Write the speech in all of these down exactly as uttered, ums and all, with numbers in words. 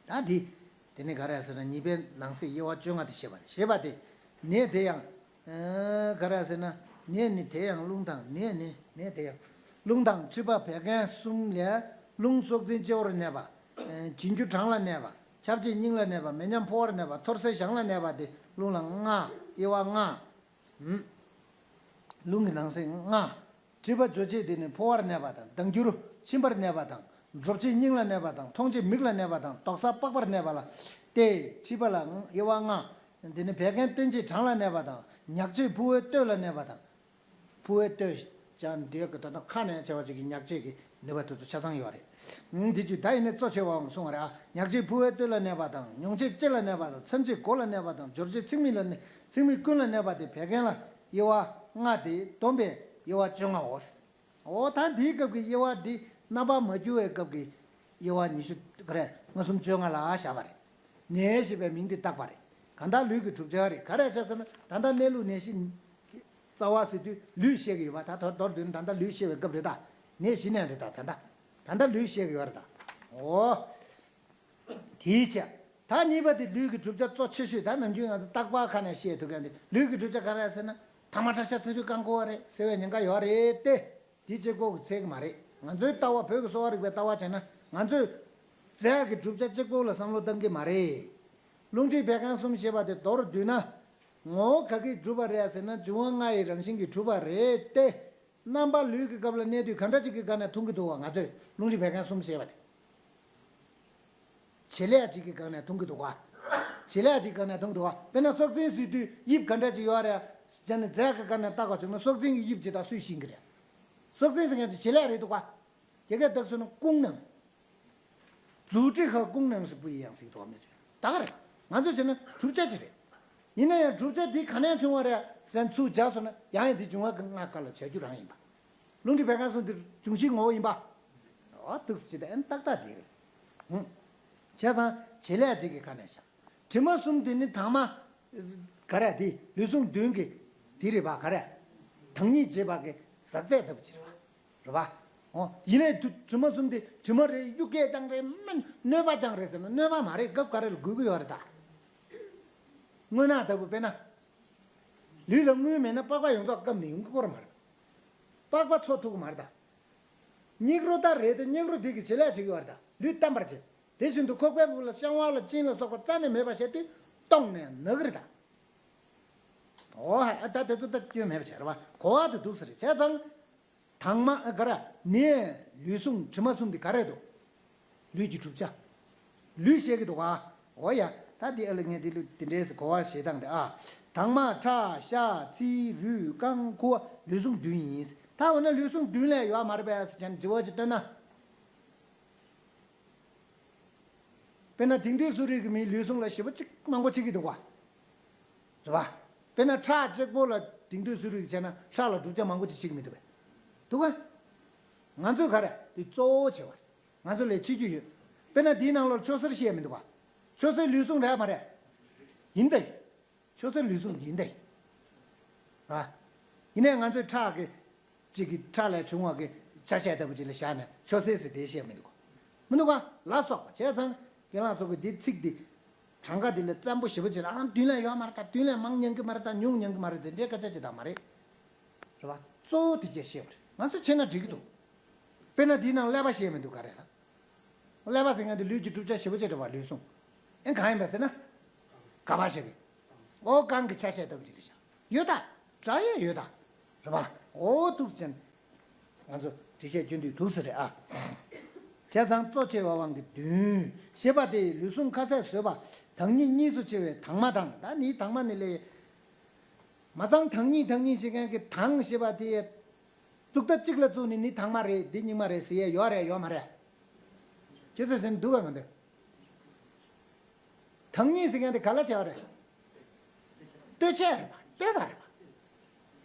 ད་འདི། དེ་ནི་ག་རེ་ཟེར་ན་གཉིས་པའི་ནང་གསེས་དབྱེ་བ་བཅོ་ལྔ་དེ་བཤད་པ་རེད། ཞེས་པ་དེ། ནས་དེ་ཡང་། ཨ། ག་རེ་ཟེར་ན། ནས་ནི་དེ་ཡང་རླུང་དང་ནས་ནི་ནས་དེ་ཡང་། རླུང་དང་མཁྲིས་པ་བད་ཀན་གསུམ་ལས། རླུང་སྲོག་འཛིན་སྤྱི་བོར་གནས་པ། ཨ། གྱེན་རྒྱུ་བྲང་ལ་གནས་པ། ཁྱབ་བྱེད་སྙིང་ལ་གནས་པ། མེ་མཉམ་ཕོ་བར་གནས་པ། འཐོར་སེལ་བྱང་ལ་གནས་པ་སྟེ་རླུང་ལ་ལྔ། དབྱེ་བ་ལྔ། ཨུམ། རླུང་གི་ནང་གསེས་ལྔ། མཁྲིས་པ་རྒྱུ་བྱེད་དེ་ནི་ཕོ་བར་གནས་པ་དང་། ལྡང་རྒྱུར་མཆིན་པར་གནས་པ་དང་། གྲུབ་བྱེད་སྙིང་ལ་གནས་པ་དང་། མཐོང་བྱེད་མིག་ལ་གནས་པ་དང་། དོག་ས་པགས་པར་གནས་པ་ལ་སྟེ། མཁྲིས་པ་ལ་དབྱེ་བ་ལྔ། དེ་ནི་བད་ཀན་བརྟན་བྱེད་བྲང་ལ་གནས་པ་དང་། མྱག་བྱེད་ཕུ་བོའི་སྟོད་ལ་གནས་པ་དང་། ཕུ་བོའི་སྟོད་ཀྱང་འདི་གི་ད་ལྟ་ཁ་ནས་བྱ་བ་ཅིག་གི་མྱག་བྱེད་ཀྱི་ནུས་པ་དེ་ཚོ་ཆ་ཚང་ཡོད་རེད། ཨང་། དེ་ཅུ་ད་ཡིན་ནས་གཙོ་ཆེ་བའང་གསུང་བ་རེད་ཨ། མྱག་བྱེད་ཕུ་བོའི་སྟོད་ལ་གནས་པ་དང་། མྱོང་བྱེད་ལྕེ་ལ་གནས་པ་དང་། འཚེམ་བྱེད་མགོ་ལ་གནས་པ་དང་། སྦྱོར་བྱེད་ཚིགས་མིག་ལ་གནས། ཚིགས་མིག་ཀུན་ལ་གནས་པ་དེ་བད་ཀན་ལ་དབྱེ་བ་ལྔ་སྟེ་བསྡོམས་པས་དབྱེ་བ་བཅོ་ལྔའོ། འོ་ད་འདིའི་སྐབས་ཀྱི་དབྱེ་བ་འདི་རྣམ་པ་མ་འགྱུར་བའི་སྐབས་ཀྱི་དབྱེ་བ་ཉི་ཤུ་ག་རེ་ལྔ་གསུམ་བཅོ་ལྔ་ལ་བཞག་པ་རེད། ནད་ཞེས་པའི་མིང་འདི་བཏགས་པ་རེད། གང་ལྟར་ལུས་ཀྱི་གྲུབ་ཆ་རེད། ག་རེ་བྱས་ཟེར་ན་ད་ལྟ་གནས་ལུགས་ནད་གཞི། རྩ་བ་ཟེར་དུས་ལུས་བཤད་ཀྱི་ཡོད་པ། ད་མདོར་མདོར་བསྡུས་ན་ད་ལྟ་ལུས་བཤད་པའི་སྐབས་རེད་ད། ནད་གཞི་ནས་རེད་ད། ད་ལྟ་ད་ལྟ་ལུས་བཤད་ཀྱི་ཡོད་རེད་ད། འོ། དེའི་ཕྱིར། ད་གཉིས་པ་དེ་ལུས་ཀྱི་གྲུབ་ཆ་གཙོ་ཆེ་ཤོས། ད་ནམ་རྒྱུན་ང་ཚོ་རྟག་པར་ཁ་ནས་བཤད་ཐུབ་མཁན་དེ། ལུས་ཀྱི་གྲུབ་ཆ་ག་རེ་ཟེར་ན། དྭངས་མ་ཁྲག་ཤ་ཚ་རུས་རྐང་ཁུ་བ་རེད་ཟེར་བའི་ཉེན་ཁ་ཡོད་རེད་དེ། དེ་གཅིག་པོ་གིས་ཚད་ཀྱི་མ་རེད། ང་ཚོའི་ལྟ་བ། བོད་ཀྱི་གསོ་བ་རིག་པའི་ལྟ་བ་བྱས་ན། ང་ཚོས་རྫས་ཀྱི་གྲུབ་ཆ་གཅིག་པོ་ལ་བསམ་བློ་གཏང་གི་མ་རེད། རླུང་མཁྲིས་བད་ཀན་གསུམ་ཞེས་པ་དེ་མདོར་བསྡུས་ན། ངོ་བོ་ག་གིས་གྲུབ་པ་རེད་ཟེར་ན། འབྱུང་བ་ལྔ་ཡི་རང་བཞིན་གྱིས་གྲུབ་པ་རེད་དེ། རྣམ་པ་ལུས་ཀྱི་སྐབས་ལ་གནས་དུས་ག་འདྲ་ཅིག་གི་སྒང་ནས་མཐོང་གི་འདུག་ག་ང་ཚོས་རླུང་མཁྲིས་བད་ཀན་གསུམ་ཞེས་པ་དེ། བྱེད་ལས་ཅིག་གི་སྒང་ནས་མཐོང་གི་འདུག་ག་བྱེད་ལས་ཅིག་གི་སྒང་ནས་མཐོང་གི་འདུག་ག་དཔེར་ན་སྲོག་འཛིན་ཟེར་དུས་དབྱིབས་ག་འདྲ་ཅིག་ཡོད་རེད་ཟེར་ནས་རྫས་ཀྱི་སྒང་ནས་བརྟག་པ་བྱུང་ན། སྲོག་འཛིན་གྱི་དབྱིབས་ཅིག་ད་སུས་ཤེས་ཀྱི་རེད། སྲོག་འཛིན་ཟེར་མཁན་དེ་བྱེད་ལས་རེད་འདུག་ག་རྒྱ་སྐད་བཏགས་སོང་ན་功能། 组织和功能是不一样ཟེར་གྱི་འདུག་ག་མི་ཚོས་ད་ག་རེད། ང་ཚོས་བྱས་ན་གྲུབ་ཆ་ཅིག་རེད། ཡིན་ན་ཡང་གྲུབ་ཆ་འདི་ག་ནས་བྱུང་བ་རེད་ཟེར་ཚུར་སྦྱར་སོང་ན། ཡང་ཡང་འདི་འབྱུང་བ་ལྔ་སྒང་ལ་སྦྱར་རྒྱུ་རང་ཡིན་པ། རླུང་མཁྲིས་བད་ཀན་གསུམ་འདི་འབྱུང་བཞིའི་ངོ་བོ་ཡིན་པ། འོ་འདུག་སེ་བྱས་ཏེ་ཨེ་ཏག་ཏག་འདི་རེད། ཧུམ། བྱས་ཙང་བྱེད་ལས་ཅིག་གི་སྒང་ནས་བཞག་དྲི་མ་གསུམ་དེ་ནི་དྭངས་མ། ག་རེ་དེ་ལུས་ཟུངས་བདུན་གྱི་དེ་རེད་པ། ག་རེ། དྭངས་སྙིགས་འབྱེད་པ་གི་ཟག་རྫས་ལྟ་བུ་ཅིག་རེད་པ། རེད་པ། འོ། ཡིན་ནའི་དུ་དྲི་མ་གསུམ་དེ་དྲི་མ་རེད། གཡུག་སྐད་ཀྱང་རེད། མིན་གནོད་པ་ཀྱང་རེད་ཟེར་ན་གནོད་པ་མ་རེད། སྐབས་འགའ་རེ་ལ་དགོས་ཀྱི་ཡོད་རེད་ད། རྔུལ་ནག་ལྟ་བུ་དཔེར་ན། ལུས་ལ་རྔུལ་མེད་ན་པགས་པ་ཡོངས་རྫོགས་སྐམ་ནས་ཡོང་གི་སྐོར་མ་རེད། པགས་པ་འཚོ་ཐུབ་ཀྱི་མ་རེད་ད། སྙིགས་རོ་ད་རེད་དེ། སྙིགས་རོ་དེ་གིས་བྱེད་ལས་བྱེད་ཀྱི་ཡོད་རེད་ད། ལུས་བརྟན་པར་བྱེད། དེ་བཞིན་དུ་ཁོག་པའི་སྦུབས་ལ་བཤང་བ་ལ་གཅིན་ལ་སོགས་པ་རྩ་ནས་མེད་པ་བྱས་དུས་སྟོངས་ནས་ན་གི་རེད་ད། འོ་ཧ། ད་དེ་ཚོ་ད་སྐྱོན་མེད་པ་བྱས་རེད་པ། གོ་བ་དེ་འདུག་སེ་རེད། བྱས་ཙང་། དྭངས་མ་ག་རེ། ནད། ལུས་ཟུངས། དྲི་མ་གསུམ་དེ་ག་རེ་འདུག་ལུས་ཀྱི་གྲུབ་ཆ། ལུས་བཤད་ཀྱི་འདུག་ག་འོ་ཡ། ད་འདི་ཨ་ལ་ངས་འདི་ལུས་འདི་འདྲས་སེ་གོ་བ་བཞེས་སྟངས་དེ་ཨ། དྭངས་མ་ཁྲག་ཤ་ཚིལ་རུས་རྐང་ཁུ་བ་ལུས་ཟུངས་བདུན་ཡིན། ད་འོ་ན་ལུས་ཟུངས་བདུན་ལས་ཡོད་མ་རེད་པས་ཟེར་བྱས་ནས་དྲི་བ་ཅིག་བཏོན་ན། དཔེར་ན་དེང་དུས་གསོ་རིག་གི་མིས་ལུས་ཟུངས་ལ་ཞེ་པོ་ཅིག་མང་པོ་བྱེད་ཀྱི་འདུག་ག་རེད་པ། དཔེར་ན་ཁྲག་གཅིག་པོ་ལ་དེང་དུས་གསོ་རིག་གིས་བྱས་ན་ཁྲག་ལ་གྲུབ་ཆ་མང་པོ་ཅིག་བྱེད་ཀྱི་མི་འདུག་པས། འདུག་ག་ང་ཚོས་ག་རེ་འདི་གཙོ་བོ་བྱེད་པ་རེད། ང་ཚོ་ལས་བྱེད་རྒྱུ་ཡོད། དཔེར་ན་འདིའི་ནང་ལོགས་ཆོས་ཟེར་བཤད་མི་འདུག་ག་ཆོས་ཟེར་ལུས་ཟུངས་རེད་མ་རེད། ཡིན་ད་ཡིན། ཆོས་ཟེར་ལུས་ཟུངས་ཡིན་ད་ཡིན། ར། ཡིན་ནའི་ང་ཚོས་ཁྲག་གི་གཅིག་གི་ཁྲག་ལས་བྱུང་བ་གི་ཆ་ཤས་ལྟ་བུ་ཅིག་ལ་བཞག་ནས་ཆོས་ཟེར་ཟེར་དེ་བཤད་མི་འདུག་ག་མི་འདུག་ག་ལ་སོགས་པ་བྱས་ཙང་རྒན་ལགས་ཚོ་གི་འདི་ཚིག་འདི་གྲངས་ཀ་འདི་ལ་བཙན་པོ་ཞེ་པོ་བྱས་ན། ཨང་། བདུན་ལས་ཡོད་མ་རེད་ད། བདུན་ལས་མང་ཉན་གི་མ་རེད་ད། ཉུང་ཉན་གི་མ་རེད། དེ་འདྲའི་སྐད་ཆ་ཅིག་ད་མ་རེད། རེད་པ། གཙོ་བོ་དེ་གྱད་བཤད་པ་རེད། ང་ཚོ་བྱས་ན་འགྲིག་གི་འདུག་དཔེར་ན་འདིའི་ནང་ཀླད་པ་བཤད་མི་འདུག་ག་རེད་ལ། ཀླད་པ་ཟེར་མཁན་དེ་ལུས་ཀྱི་གྲུབ་ཆ་ཞེ་པོ་ཅིག་རེད་པ། ལུས་ཟུངས། ཨེ་གང་ཡིན་པ་ཟེར་ན། ག་པར་བཤད་པའི། ཨོ་རྐང་གི་ཆ་ཤས་ལྟ་བུ་ཅིག་རེད་ཤག་ཡོད་ད། འདྲ་ཡས་ཡོད་ད། རེད་པ། ཨོ་འདུག་ཅན། ང་ཚོ་འགྲེལ་བཤད་སྐྱོན་དུས་འདུག་སེ་རེད་ཨ། བྱས་ཙང་གཙོ་ཆེ་བ་དབང་གི་བདུན། ཞེས་པ་དེ་ལུས་ཟུངས་ཁ་ཟས་ཟོས་པ་དྭངས་སྙིགས་གཉིས་སུ་ཕྱེ་བའི་དྭངས་མ་དང་། ད་ནི་དྭངས་མ་ནི་ལས། མ་ཚང་དྭངས་སྙིགས་དྭངས་སྙིགས་ཞེས་མཁན་གྱི་དྭངས་ཞེས་པ་དེ། གཙུག་རྟ་གཅིག་ལ་བཙུགས་ནས་ནི་དྭངས་མ་རེད། འདི་སྙིགས་མ་རེད་ཟེར་ཡས་ཡོད་རེད་ཡོད་མ་རེད། ཁྱེད་ཚོས་ཟེར་འདུག་ག་མི་འདུག་དྭངས་སྙིགས་ཟེར་མཁན་དེ་ག་ལ་བྱ་བ་རེད། ལྟོས་ཆས་རེད་པ། ལྟོས་པ་རེད་པ།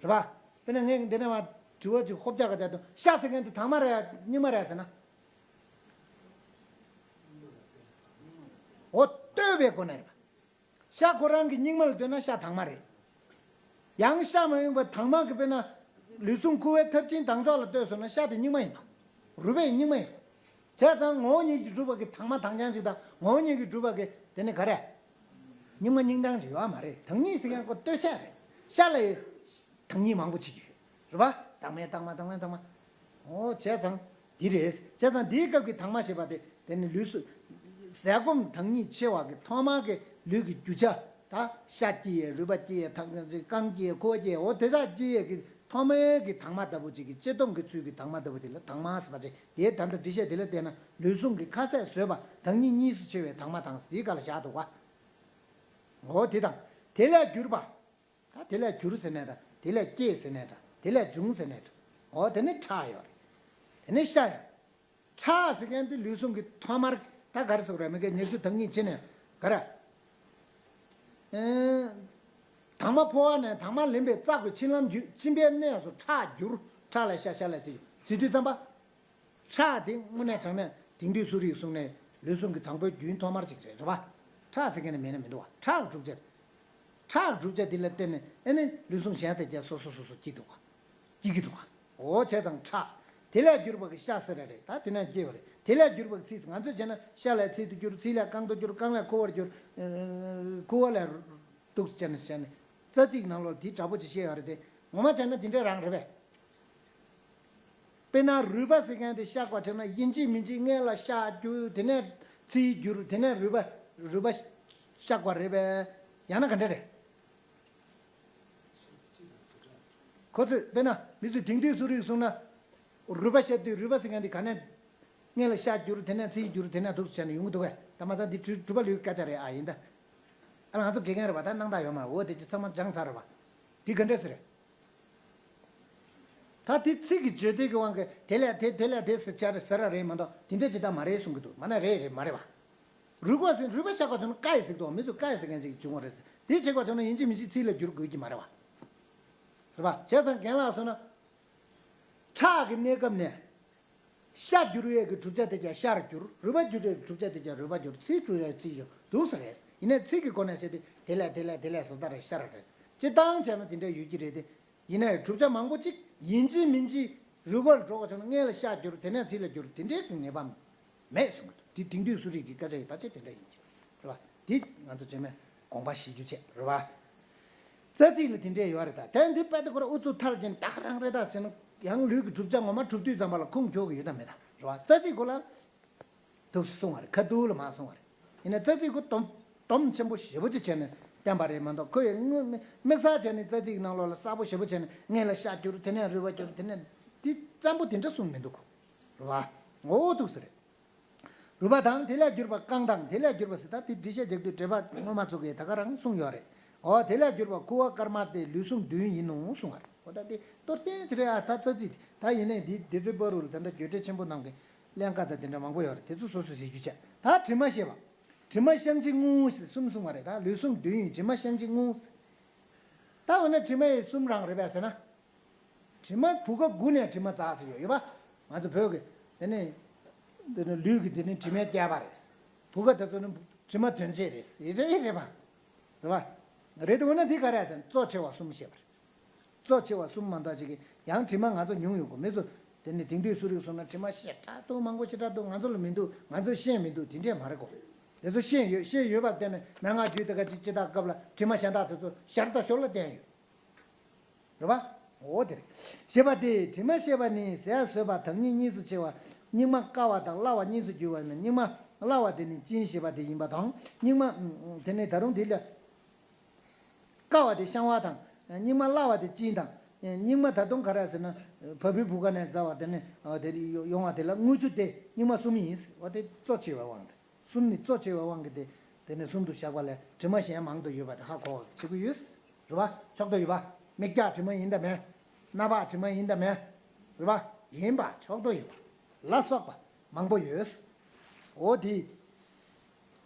རེད་པ། དཔེར་ན་ངས་འདི་ནས་མ་དྲི་བ་ཅིག་ཧོབ་རྒྱག་ག་རྒྱག་དུས་ཤ་ཟེར་མཁན་དེ་དྭངས་མ་རེད་སྙིགས་མ་རེད་ཟེར་ན། འོ་ལྟོས་པའི་སྒོ་ནས་རེད་པ། ཤ་ཁོ་རང་གི་སྙིགས་མ་ལ་ལྟོས་ན་ཤ་དྭངས་མ་རེད། ཡང་ཤ་མ་ཡིན་པ་དྭངས་མ་གི་དཔེར་ན་ལུས་ཟུངས་ཁུ་བའི་མཐར་ཕྱིན་དྭངས་ཕྱོགས་ལ་ལྟོས་སོང་ན་ཤ་དེ་སྙིགས་མ་ཡིན་པ། རུས་པའི་སྙིགས་མ་ཡིན། བྱས་ཙང་ངོ་བོ་ཉིད་ཀྱིས་གྲུབ་པ་གི་དྭངས་མ་དྭངས་རྐྱང་ཞིག་དང་ངོ་བོ་ཉིད་ཀྱིས་གྲུབ་པ་གི་དེ་ནི་ག་རེ། སྙིགས་མ་སྙིགས་མདངས་ཤིག་ཡོད་མ་རེད། དྭངས་སྙིགས་ཟེར་མཁན་ཁོ་ལྟོས་ཆ་རེད། ཤ་ལ་ཡི་དྭངས་སྙིགས་མང་པོ་ཅིག་ཡོད་རེད་པ། དྭངས་མའི་དྭངས་མ་དྭངས་མའི་དྭངས་མ། འོ་བྱས་ཙང་འདི་རེད། བྱས་ཙང་འདིའི་སྐབས་ཀྱི་དྭངས་མ་ཞེས་པ་དེ་དེ་ནི་ལུས་སུ་ཟས་སྐོམ་དྭངས་སྙིགས་ཆེ་བ་གི་ཐོག་མར་གྱི་ལུས་ཀྱི་རྒྱུ་ཆ། ད་ཤ་སྐྱེ་ཡས། རུས་པ་སྐྱེ་ཡས། ཐང་རྐང་སྐྱེ་ཡས། ཁུ་བ་སྐྱེ་ཡས། འོ་དེ་དག་སྐྱེ་ཡས་ཀྱི་ཐོག་མའི་གི་དྭངས་མ་ལྟ་བུ་ཅིག་གི་སྤྱི་སྟོང་གི་ཚུལ་གྱི་དྭངས་མ་ལྟ་བུ་དེ་ལ་དྭངས་མ་ཟེར་བ་ཅིག་དེའི་ད་ལྟ་འདི་བཤད་དེ་ལ་བལྟས་ན་ལུས་ཟུངས་ཀྱི་ཁ་ཟས་ཟོས་པ་དྭངས་སྙིགས་གཉིས་སུ་ཕྱེ་བའི་དྭངས་མ་དང་དེའི་སྒང་ལ་བཞག་འདུག་ག་འོ་དེ་དང་། དེ་ལས་གྱུར་པ། ད་དེ་ལས་གྱུར་ཟེར་ནས་དང་དེ་ལས་སྐྱེས་ཟེར་ནས་དང་དེ་ལས་བྱུང་ཟེར་ནས་དང་། འོ་དེ་ནི་ཁྲག་ཡོད་རེད། དེ་ནི་ཤ་ཡོད་རེད། ཁྲག་ཟེར་མཁན་དེ་ལུས་ཟུངས་ཀྱི་ཐོག་མར་ད་ག་རེ་ཟེར་དགོས་རེད། མི་དགེ་ཉེར་བཞི་དྭངས་སྙིགས་ཕྱེ་ནས་ག་རེ། ཨེ། དྭངས་མ་ཕོ་བ་ནས་དྭངས་མ་ལེན་པའི་རྩ་བའི་གཅིན་ལམ་བརྒྱུད་གཅིན་པའི་གནས་སུ་ཁྲག་རྒྱུར། ཁྲག་ལ་ཤ། ཤ་ལ་ཚིལ། ཚིལ་དུས་ཙམ་པ། ཁྲག་དེ་དངོས་གནས་དྲང་གནས་དེང་དུས་གསོ་རིག་གསུངས་ནས་ལུས་ཟུངས་ཀྱི་དང་པོའི་རྒྱུན་ཐོག་མར་ཅིག་རེད། རེད་པ། ཁྲག་ཟེར་མཁན་ནི་མེད་ན་མི་འདུག་བ། ཁྲག་གི་གྲུབ་ཆ། ཁྲག་གི་གྲུབ་ཆ་དེ་ལ་བརྟེན་ནས་ཨེ་ནི་ལུས་ཟུངས་གཞན་དེ་ཀྱང་སོ་སོ་སོ་སོ་སྐྱེ་འདུག་བ། སྐྱེ་གི་འདུག་བ། འོ་བྱས་ཙང་ཁྲག་དེ་ལས་གྱུར་པ་གི་ཤ་ཟེར་ར་རེད། ད་དེ་ནས་སྐྱེ་བ་རེད། དེ་ལས་གྱུར་པ་གི་ཚིལ། ང་ཚོས་བྱས་ན་ཤ་ལས་ཚིལ་དུ་གྱུར། ཚིལ་ལས་རྐང་དུ་གྱུར། རྐང་ལས་ཁུ་བར་གྱུར། ཁུ་བ་ལས་དུག་བྱས་ནས་བྱས་ནས་རྩ་རྩིས་ནང་ལོགས་དེ་འདྲ་པོ་ཅིག་བཤད་ཡོད་རེད་དེ། ངོ་མ་བྱས་ན་དེ་འདྲ་རང་རེད་པས། དཔེར་ན་རུས་པ་ཟེར་མཁན་དེ་བཤགས་པ་བྱས་ན་ཡིན་གཅིག་མིན་གཅིག་སྔོན་ལ་ཤ་གྱུར། དེ་ནས་ཚིལ་གྱུར། དེ་ནས་རུས་པ་རུས་པ་བཤགས་པ་རེད་པས། ཡང་ན་ག་འདྲ་རེད། ཁོ་ཚོས་དཔེར་ན་མི་ཚོས་དེང་དུས་གསོ་རིག་གསུངས་ན། རུས་པ་བཤད་དུས་རུས་པ་ཟེར་མཁན་དེ་ག་ནས། སྔོན་ལ་ཤ་གྱུར། དེ་ནས་ཚིལ་གྱུར། དེ་ནས་དུག་བྱས་ནས་ཡོང་གི་འདུག་གས། ད་མ་ཚང་འདི་གྲུ་གྲུབ་པ་ལོས་སྐད་ཆ་རེད་ཨ། ཡིན་ད། ཨ་ང་ཚོ་དགེ་རྒན་རེད་པ། ད་སྣང་དག་ཡོད་མ་རེད། འོ་དེ་ཅི་ཚང་མ་སྦྱངས་ཚར་རེད་པ། དེ་ག་འདྲས་ཟེར་རེད། ད་དེ་ཚིག་གི་བརྗོད་བདེ་གི་དབང་གིས་དེ་ལས་དེ་དེ་ལས་དེ་ཟེར་བྱ་རེད་ཟེར་ར་རེད་མ་གཏོགས་དེ་འདྲས་ཅི་ད་མ་རེད་གསུང་གི་འདུག་མ་ན་རེད་རེད་མ་རེད་པ། རུས་པ་ཟེར་རུས་པ་བཤགས་པ་བྱུང་ན་ཀ་ཡི་ཟེར་གི་འདུག་མི་ཚོས་ཀ་ཡི་ཟེར་མཁན་ཅིག་བྱུང་བ་རེད་ཟེར། དེ་བྱེད་པ་བྱུང་ན་ཡིན་གཅིག་མིན་གཅིག་ཚིལ་ལ་འགྱུར་དགོས་ཀྱི་མ་རེད་པ། རེད་པ། བྱས་ཙང་རྒན་ལགས་སོང་ན། ཁྲག་གི་གནས་སྐབས་ནས། ཤ་འགྱུར་བའི་གི་གྲུབ་ཆ་དེ་ཀྱང་ཤར་འགྱུར། རུས་པ་འགྱུར་བའི་གི་གྲུབ་ཆ་དེ་ཀྱང་རུས་པ་འགྱུར། ཚིལ་འགྱུར་བའི་ཚིལ་འགྱུར་འདུག་ས་རེད། ཡིན་ནའི་ཚིལ་གྱི་སྒོ་ནས་བཤད་དུས་དེ་ལས་དེ་ལས་དེ་ལས་བཟོ་ལྟ་རེད། ཤར་རེད། སྤྱིར་བཏང་བྱས་ན་དེ་འདྲ་ཡོད་ཀྱི་རེད་དེ། ཡིན་ནའི་གྲུབ་ཆ་མང་པོ་གཅིག་ཡིན་གཅིག་མིན་གཅིག་རུས་པར་འགྲོ་བ་བྱུང་ན་སྔོན་ལ་ཤ་འགྱུར། དེ་ནས་ཚིལ་ལ་འགྱུར། དེ་འདྲའི་གི་ངེས་པ་མེད་གསུང་གི་འདུག་དེ་དེང་དུས་གསོ་རིག་གི་སྐད་ཆ་ཡིན་པ་ཆེ་དེ་འདྲ་ཡིན་གྱི་རེད་པ། དེ་ང་ཚོ་རྗེས་མའི་དགོངས་པ་བཞེས་རྒྱུ་བྱས་རེད་པ། རྩ་རྩིས་ལ་དེ་འདྲས་ཡོད་རེད། ད་དེ་འདི་དཔེ་དེ་ཁོ་ར་ཨུ་ཚུགས་མཐར་གྱིས་ད་ག་རང་རེད་ད་ཟེར་ན་ཡང་ལུས་ཀྱི་གྲུབ་ཆ་ངོ་མ་གྲུབ་དུས་ཙམ་པ་ལ་ཁུངས་འཁྱོལ་གི་ཡོད་ད་མེད་ད་རེད་པ། རྩ་རྩིས་ཁོ་ལ། འདུག་སེ་གསུང་བ་རེད། ཁ་ཐུག་ལ་མ་གསུང་བ་རེད། ཡིན་ན་རྩ་རྩིས་ཁོ་སྡོམ་སྡོམ་ཆེན་པོ་ཞེ་པོ་ཅིག་བྱས་ནས་བསྟན་པ་རེད་མ་གཏོགས་ཁོ་ཡི་དམིགས་བསལ་བྱས་ནས་རྩ་རྩིས་ཀྱི་ནང་ལོགས་ལ་གསལ་པོ་ཞེ་པོ་བྱས་ནས་སྔོན་ལ་ཤ་གྱུར། དེ་ནས་རུས་པ་གྱུར། དེ་ནས་དེ་བཙན་པོ་དེ་འདྲ་གསུངས་མི་འདུག་གོ། རེད་པ། འོ་འདུག་སེ་རེད། རུས་པ་དང་དེ་ལས་གྱུར་པ་རྐང་དང་དེ་ལས་གྱུར་པ་ཟེར། ད་དེ་འགྲེལ་བཤད་རྒྱག་དུས་འགྲེལ་པ་སྔོན་མ་ཚོ་གིས་ད་ག་རང་གསུངས་ཡོད་རེད། འོ་དེ་ལས་གྱུར་པ་ཁུ་བ་དཀར་དམར་དེ་ལུས་ཟུངས་བདུན་ཡིན་ནོ་གསུངས་པ་རེད། འོ་ད་དེ་མདོར་བསྟན་ཅིག་རེད་ཨ། ད་རྩ་རྩིས་ད་ཡིན་ནའི་འདི་སྡེ་བཙུན་བར་དུ་ལ་ད་ལྟ་བརྒྱུད་འགྲེལ་ཆེན་པོ་ནང་གི་ཀླན་ཀ་དང་དེ་འདྲ་མང་པོ་ཡོད་རེད། དེ་ཚོ་སོ་སོས་ཟེར་རྒྱུ་བྱས། ད་དྲི་མ་ཤེས་པ། དྲི་མ་བཤང་གཅི་རྔུལ་ཟེར་གསུམ་གསུངས་པ་རེད། ད་ལུས་ཟུངས་བདུན་ཡིན། དྲི་མ་བཤང་གཅི་རྔུལ་ཟེར། ད་འོ་ན་དྲི་མ་ཡི་གསུམ་རང་རེད་པས་ཟེར་ན། དྲི་མ་བུ་ག་དགུ་ནས་དྲི་མ་འཛག་ཟེར་ཡོད་ཡོད་པ། ང་ཚོ་བོད་ཀྱི་དེ་ནི་དེ་ནི་ལུས་ཀྱི་དེ་ནི་དྲི་མའི་རྐྱལ་པ་རེད། བུ་ག་དེ་ཚོ་ནི་དྲི་མ་དོན་བྱེད་རེད། ཡིན་རེད་ཡིན་རེད་པ། རེད་པ། རེད་དེ་འོ་ན་འདི་ག་རེད་ཟེར་ན་གཙོ་ཆེ་བ་གསུམ་བཤད་པ་རེད། གཙོ་ཆེ་བ་གསུམ་མ་གཏོགས་ཅིག་གི་ཡང་དྲི་མ་ང་ཚོ་མྱོང་ཡོད་གོ། མི་ཚོ་དེ་ནི་དེང་དུས་གསོ་རིག་སོང་ན་དྲི་མ་ཞེ་དྲག་འདུག་མང་པོ་ཞེ་དྲག་འདུག་ང་ཚོ་ལ་མི་འདུག་ང་ཚོས་ཤེས་མི་འདུག་དེ་འདྲས་མ་རེད་གོ། དེ་ཚོ་ཤེས་ཡོད། ཤེས་ཡོད་པར་བརྟེན་ནས་མན་ངག་རྒྱུད་དེ་ག་ཅིག་ཅི་ལྟར་སྐབས་ལ་དྲི་མ་གཞན་དག་དེ་ཚོ་ཞར་དང་ཞོར་ལ་བསྟན་ཡོད། རེད་པ། འོ་དེ་རེད། ཞེས་པ་སྟེ་དྲི་མ་ཞེས་པ་ནི་ཟས་ཟོས་པ་དང་སྙིགས་གཉིས་སུ་ཕྱེ་བ། སྙིགས་མ་བསྐ་བ་དང་བརླ་བ་གཉིས་སུ་འགྱུར་བ་ནི་སྙིགས་མ་བརླ་བ་དེ་ནི་གཅིན་ཞེས་པ་དེ་ཡིན་པ་དང་། སྙིགས་མ། དེ་ནི་ད་རུང་དེ་ལ། བསྐ་བ་དེ་བཤང་བ་དང་། སྙིགས་མ་བརླ་བ་དེ་གཅིན་དང་། སྙིགས་མ་ད་དུང་ག་རེ་ཟེར་ན། བ་སྤུའི་བུ་ག་ནས་འཛག་པ་དེ་ནི་དེ་ཡོང་བ་དེ་ལ་རྔུལ་ཆུ་སྟེ་སྙིགས་མ་གསུམ་ཡིན། འོ་དེ་གཙོ་ཆེ་བའི་དབང་དུ། གསུམ་ནི་གཙོ་ཆེ་བའི་དབང་གིས་ཏེ། དེ་ནི་གསུམ་དུ་བཞག་པ་ལས་དྲི་མ་གཞན་མང་དུ་ཡོད་པ་དེ་ཧ་གོ་བྱེད་དགོས་ཡོད། རེད་པ། ཕྱོགས་བསྡུ་ཡོད་པ། མིག་རྒྱག་དྲི་མ་ཡིན་དང་མེད། རྣ་བག་དྲི་མ་ཡིན་དང་མེད། རེད་པ། ཡིན་པ་ཕྱོགས་བསྡུ་ཡོད་པ། ལ་སོགས་པ་མང་པོ་ཡོད། འོ་དེ།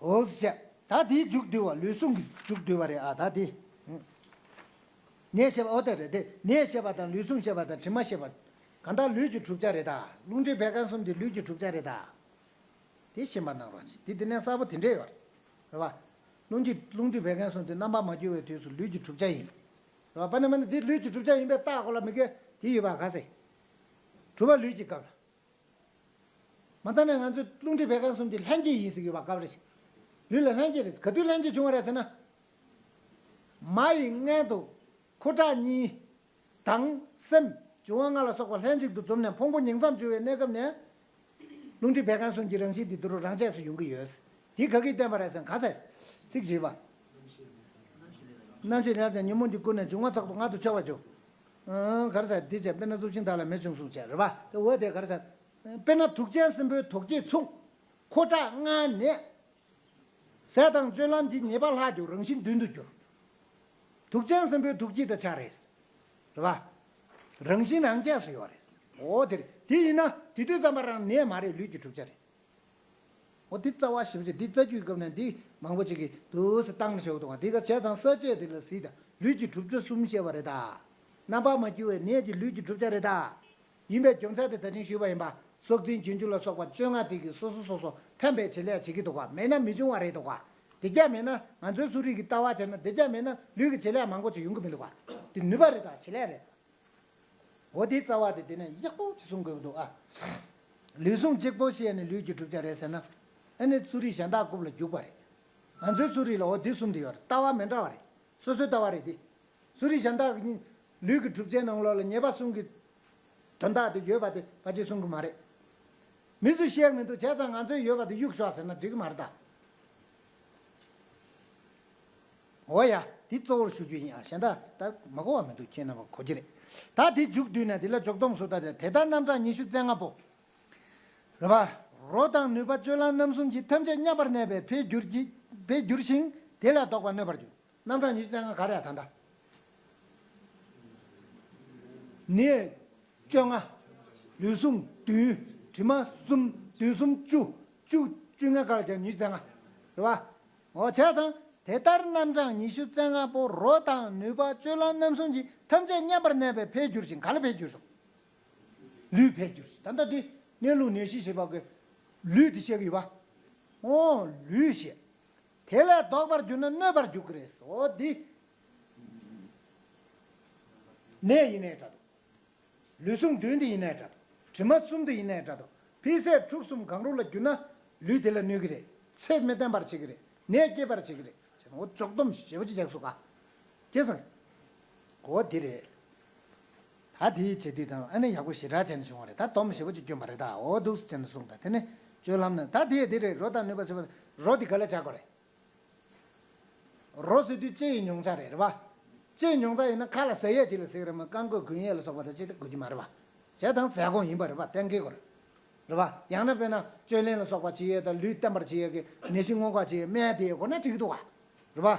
འོ་ཟེར། ད་དེའི་མཇུག་བསྡུ་བ་ལུས་ཟུངས་ཀྱི་མཇུག་བསྡུ་བ་རེད་ཨ། ད་དེ། ནད་ཞེས་པ་འོ་དེ་རེད་དེ། ནད་ཞེས་པ་དང་ལུས་ཟུངས་ཞེས་པ་དང་དྲི་མ་ཞེས་པ། གང་ལྟར་ལུས་ཀྱི་གྲུབ་ཆ་རེད་ད། རླུང་མཁྲིས་བད་ཀན་གསུམ་དེ་ལུས་ཀྱི་གྲུབ་ཆ་རེད་ད། དེ་ཤེས་པ་གནང་རོགས་གྱིས། དེ་དེ་ནས་གསལ་པོ་དེ་འདྲས་ཡོད་རེད། རེད་པ། རླུང་གི་རླུང་མཁྲིས་བད་ཀན་གསུམ་དེ་རྣམ་པར་མ་གྱུར་པའི་དུས་སུ་ལུས་ཀྱི་གྲུབ་ཆ་ཡིན། རེད་པ། དཔེར་ན་མིན་ན་དེ་ལུས་ཀྱི་གྲུབ་ཆ་ཡིན་པས་རྟགས་ཁོ་ལ་མི་དགེ་དེ་ཡོད་པ་ག་ཟེ། གྲུབ་པ་ལུས་ཀྱི་སྐབས་ལ། མ་རྩ་ནས་ང་ཚོས་རླུང་མཁྲིས་བད་ཀན་གསུམ་གྱི་ལྷན་སྐྱེས་ཡིན་ཟེར་གྱི་ཡོད་པ་སྐབས་རེ་བཞིན། ལུས་ལ་ལྷན་སྐྱེས་རེད། ག་དུས་ལྷན་སྐྱེས་བྱུང་བ་རེད་ཟེར་ན། མ་ཡི་མངལ་དུ་ཁུ་ཁྲག་གཉིས་དང་སེམས་འབྱུང་བ་ལྔ་ལ་སོགས་པ་ལྷན་ཅིག་ཏུ་འཛོམས་ནས་ཕུང་པོ་ཉིང་མཚམས་སྦྱོར་བའི་གནས་སྐབས་ནས། རླུང་མཁྲིས་བད་ཀན་གསུམ་གྱི་རང་བཞིན་འདི་དུ་རུ་རང་ཆས་སུ་ཡོང་གི་ཡོད། དེ་ག་གིས་བསྟན་པ་རེད་ཟེར་ན། ག་ཚད་ཚིག་བྱེད་པ། རྣམ་ཤེས་ལས་ཀྱང་ཉོན་མོངས་ཀྱི་ཀུན་ནས་འབྱུང་བ་ཚོགས་པ་མངལ་དུ་ཤོར་བར་འགྱུར། ཨང་། ག་རེ་ཟེར། འདི་བྱས་དཔེར་ན་གཙུག་ཤིང་དག་ལ་མེ་བྱུང་གསུངས་བྱས་རེད་པ། དེ་འོ་དེ་ག་རེ་ཟེར། དཔེར་ན་དུག་ཅན་སྲིན་པོའི་དུག་ཀྱིས་མཚུངས། ཁུ་ཁྲག་མངལ་ནས། ཟས་དང་སྤྱོད་ལམ་གྱིས་ཉེས་པ་ལྷག་རྒྱུ་རང་བཞིན་མདུན་དུ་གྱུར། དུག་ཅན་སྲིན་པོའི་དུག་ཀྱིས་ད་ཆགས་རེད། རེད་པ། རང་བཞིན་རང་རྒྱས་སུ་ཡོད་རེད། འོ་དེ་རེད། དེ་ཡིན་ན་དེ་དུས་ཙམ་པ་རང་ནད་མ་རེད། ལུས་ཀྱི་གྲུབ་ཆ་རེད། འོ་དེ་རྩ་བ་ཞིབ་ཅིག་འདི་རྩ་རྒྱུད་སྐབས་ནས་འདི་མང་པོ་ཅིག་གིས་འདུག་སེ་བཏང་ནས་བྱེད་འདུག་ག་འདི་ག་བྱས་ཙང་ས་བཅད་འདི་ལ་གཟིགས་དང་། ལུས་ཀྱི་གྲུབ་ཆ་གསུམ་བཤད་པ་རེད་ད། རྣམ་པར་མ་གྱུར་པའི་ནད་ཀྱི་ལུས་ཀྱི་གྲུབ་ཆ་རེད་ད། ཡིན་པའི་རྒྱུ་མཚན་དེ་ད་ཅིང་ཞུས་པ་ཡིན་པ། སྲོག་འཛིན་རྒྱུན་འཇུག་ལ་སོགས་པ་བཅོ་ལྔ་དེ་གིས་སོ་སོ་སོ་སོ་ཕན་པའི་བྱེད་ལས་བྱེད་ཀྱི་འདུག་ག་མེད་ན་མི་འབྱུང་བ་རེད་འདུག་ག་དེ་རྒྱ་མེད་ན། ང་ཚོའི་གསོ་རིག་གི་ལྟ་བ་བྱས་ན་དེ་རྒྱ་མེད་ན་ལུས་ཀྱི་བྱེད་ལས་མང་པོ་ཅིག་ཡོང་གི་མི་འདུག་ག་དེ་ནུས་པ་རེད་ད། བྱེད་ལས་རེད། འོ་དེའི་རྩ་བ་དེ་དེ་ནས་ཡག་པོ་ཅིག་གསུང་དགོས་ཀྱི་འདུག་ཨ། ལུས་ཟུངས་གཅིག་པོ་ཤེས་ནས་ལུས་ཀྱི་གྲུབ་ཆ་རེད་ཟེར་ན། ཨ་ནི་གསོ་རིག་གཞན་དག་རྐུབ་ལ་རྒྱུག་པ་རེད། ང་ཚོའི་གསོ་རིག་ལ་འོ་དེ་གསུམ་དེ་ཡོད་རེད། ལྟ་བ་མི་འདྲ་བ་རེད། སོ་སོའི་ལྟ་བ་རེད་དེ། གསོ་རིག་གཞན་དག་གི་ལུས་ཀྱི་གྲུབ་ཆའི་ནང་ལོགས་ལ་ཉེས་པ་གསུམ་གྱི་དོན་དག་དེ་ཡོད་པ་དེ་ཕལ་ཆེར་གསུང་གི་མ་རེད། མི་ཚོས་བཤད་མི་འདུག་བྱས་ཙང་ང་ཚོས་ཡོད་པ་དེ་གཡུག་ཤོག་ཟེར་ན་འགྲིག་གི་མ་རེད་ད། འོ་ཡ། འདི་གཙོ་བོར་ཞུ་རྒྱུ་ཡིན། ཨ། གཞན་དག་ད་མ་གོ་བ་མི་འདུག་ཁྱེད་རྣམ་པ་གོ་གི་རེད། ད་འདི་མཇུག་བསྡུས་ནས་འདི་ལ་འཇོག་སྡོམ་སུ་ལྟ་སྟེ། དེ་ལྟར་རྣམ་གྲངས་ཉི་ཤུ་རྩ་ལྔ་པོ། རེད་པ། རོ་དང་ནུས་པ་སྤྱོད་ལམ་རྣམ་གསུམ་གྱིས་ཐམས་ཅད་མཉམ་པར་གནས་པས་འཕེལ་འགྱུར་གྱི། འཕེལ་འགྱུར་ཞིང་དེ་ལས་ལྡོག་པར་གནོད་པར་འགྱུར། རྣམ་གྲངས་ཉི་ཤུ་རྩ་ལྔ་ག་རེ་ཡ་ད་ལྟ། ནད་བཅོ་ལྔ། ལུས་ཟུངས་བདུན། དྲི་མ་གསུམ། བདུན་གསུམ་བཅུ། བཅུ། བཅོ་ལྔ་ག་ལ་བྱ་ཉི་ཤུ་རྩ་ལྔ། རེད་པ། འོ་བྱས་ཙང་དེ་ལྟར་རྣམ་གྲངས་ཉི་ཤུ་རྩ་ལྔ་པོ་རོ་དང་ནུས་པ་སྤྱོད་ལམ་རྣམ་གསུམ་གྱིས་ཐམས་ཅད་མཉམ་པར་གནས་པས་འཕེལ་འགྱུར་ཞིང་། ག་ལ་འཕེལ་འགྱུར་སོང་། ལུས་འཕེལ་འགྱུར་ཞིང་། ད་ལྟ་འདི་གནས་ལུགས་ནད་གཞི་ཞེས་པ་གི་ལུས་དེ་བཤད་ཀྱི་ཡོད་པ། འོ་ལུས་ཞེས། དེ་ལས་ལྡོག་པར་གྱུར་ན་གནོད་པར་འགྱུར་གྱི་རེད། འོ་འདི་ནད་ཡིན་ནའི་འདྲ་འདུག་ལུས་ཟུངས་བདུན་དེ་ཡིན་ནའི་འདྲ་འདུག་དྲི་མ་གསུམ་དེ་ཡིན་ནའི་འདྲ་འདུག་འཕེལ་ཟད་འཁྲུག་གསུམ་གང་རུང་ལ་གྱུར་ན་ལུས་དེ་ལ་གནོད་ཀྱི་རེད། ཚེ་མི་བརྟན་པར་བྱེད་ཀྱི་རེད། ནད་སྐྱེད་པར་བྱེད་ཀྱི་རེད། འོ་འཇོག་སྡོམ་ཞེ་པོ་ཅིག་རྒྱག་སོང་ག་དེ་ཙང་། འོ་དེ་རེད། ད་དེའི་བྱེད་དུས་དང་ཨ་ནི་ཡག་པོ་ཞེ་དྲག་བྱས་ནས་བྱུང་བ་རེད། ད་སྡོམ་ཞེ་པོ་ཅིག་བསྐྱོན་པ་རེད། ད་འོ་འདུག་སེ་བྱས་ནས་གསུངས། ད་དེ་ནི་སྤྱོད་ལམ་ནི་ད་དེ་དེ་རེད། རོ་དང་ནུས་པ་བྱེད་པ། རོ་དེ་ག་ལ་བྱ་དགོས་རེད། རོ་ཟེར་དུས་ལྕེ་ཡི་མྱོང་བྱ་རེད། རེད་པ། ལྕེ་ཡི་མྱོང་བྱ་ཡིན་ན་ཁ་ལ་ཟ་ཡས་ཅིག་ལ་ཟེར་གི་རེད་མ། རྐང་མགོ་གོན་ཡས་ལ་སོགས་པ་དང་ཅི་ལྟ་དགོས་ཀྱི་མ་རེད་པ། བྱས་ཙང་ཟས་སྐོམ་ཡིན་པ་རེད་པ། གཏན་འཁེལ་དགོས་རེད། རེད་པ། ཡང་ན་དཔེར་ན་སྤྱོད་ལེན་ལ་སོགས་པ་བྱེད་ཡས་དང་ལུས་བརྟན་པར་བྱེད་ཡས་ཀྱི་ནད་གཞི་སྔོན་འགོག་བྱེད་ཡས་སྨན་དེ་དགོས་ན་འགྲིག་གི་འདུག་ག་རེད་པ།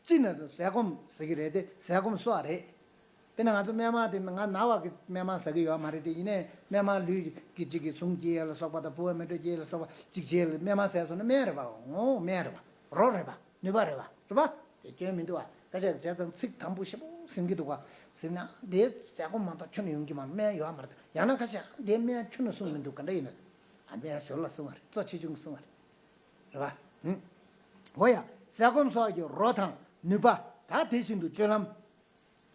སྤྱིར་ན་ཟས་སྐོམ་ཟེར་གྱི་རེད་དེ། ཟས་སྐོམ་གསོ་བ་རེད། དཔེར་ན་ང་ཚོ་སྨན་མ་དེ་ང་ན་བ་གི་སྨན་མ་ཟ་གི་ཡོད་མ་རེད་དེ། ཡིན་ནའི་སྨན་མ་ལུས་ཀྱི་གཅིག་གི་ཟུངས་སྐྱེད་ཡས་ལ་སོགས་པ་དང་ཕོ་བ་མེ་དྲོད་སྐྱེད་ཡས་ལ་སོགས་པ་གཅིག་བྱེད་ཡས་ལ་སྨན་མ་ཟས་སོང་ན་སྨན་རེད་པ། འོ་སྨན་རེད་པ། རོ་རེད་པ། ནུས་པ་རེད་པ། རེད་པ། དེ་སྐྱོན་མི་འདུག་པ། ཁ་ཤས་བྱས་ཙང་ཚིག་དམ་པོ་ཞེ་པོ་ཟིན་གྱི་འདུག་པ། ཟིན་ན་དེ་ཟས་སྐོམ་མ་གཏོགས་ཁྱོན་ནས་ཡོང་གི་མ་རེད། སྨན་ཡོད་མ་རེད། ཡང་ན་ཁ་ཤས་དེ་སྨན་ཁྱོན་ནས་གསུངས་མི་འདུག་ག་འདྲ་ཡིན་ན། ཨ། སྨན་ཞོར་ལ་གསུངས་པ་རེད། གཙོ་ཆེ་ཆུང་གི་གསུངས་པ་རེད། རེད་པ། ཧུམ། འོ་ཡ། ཟས་སྐོམ་སོགས་ཀྱི་རོ་དང་ནུས་པ། ད་དེ་བཞིན་དུ་སྤྱོད་ལམ།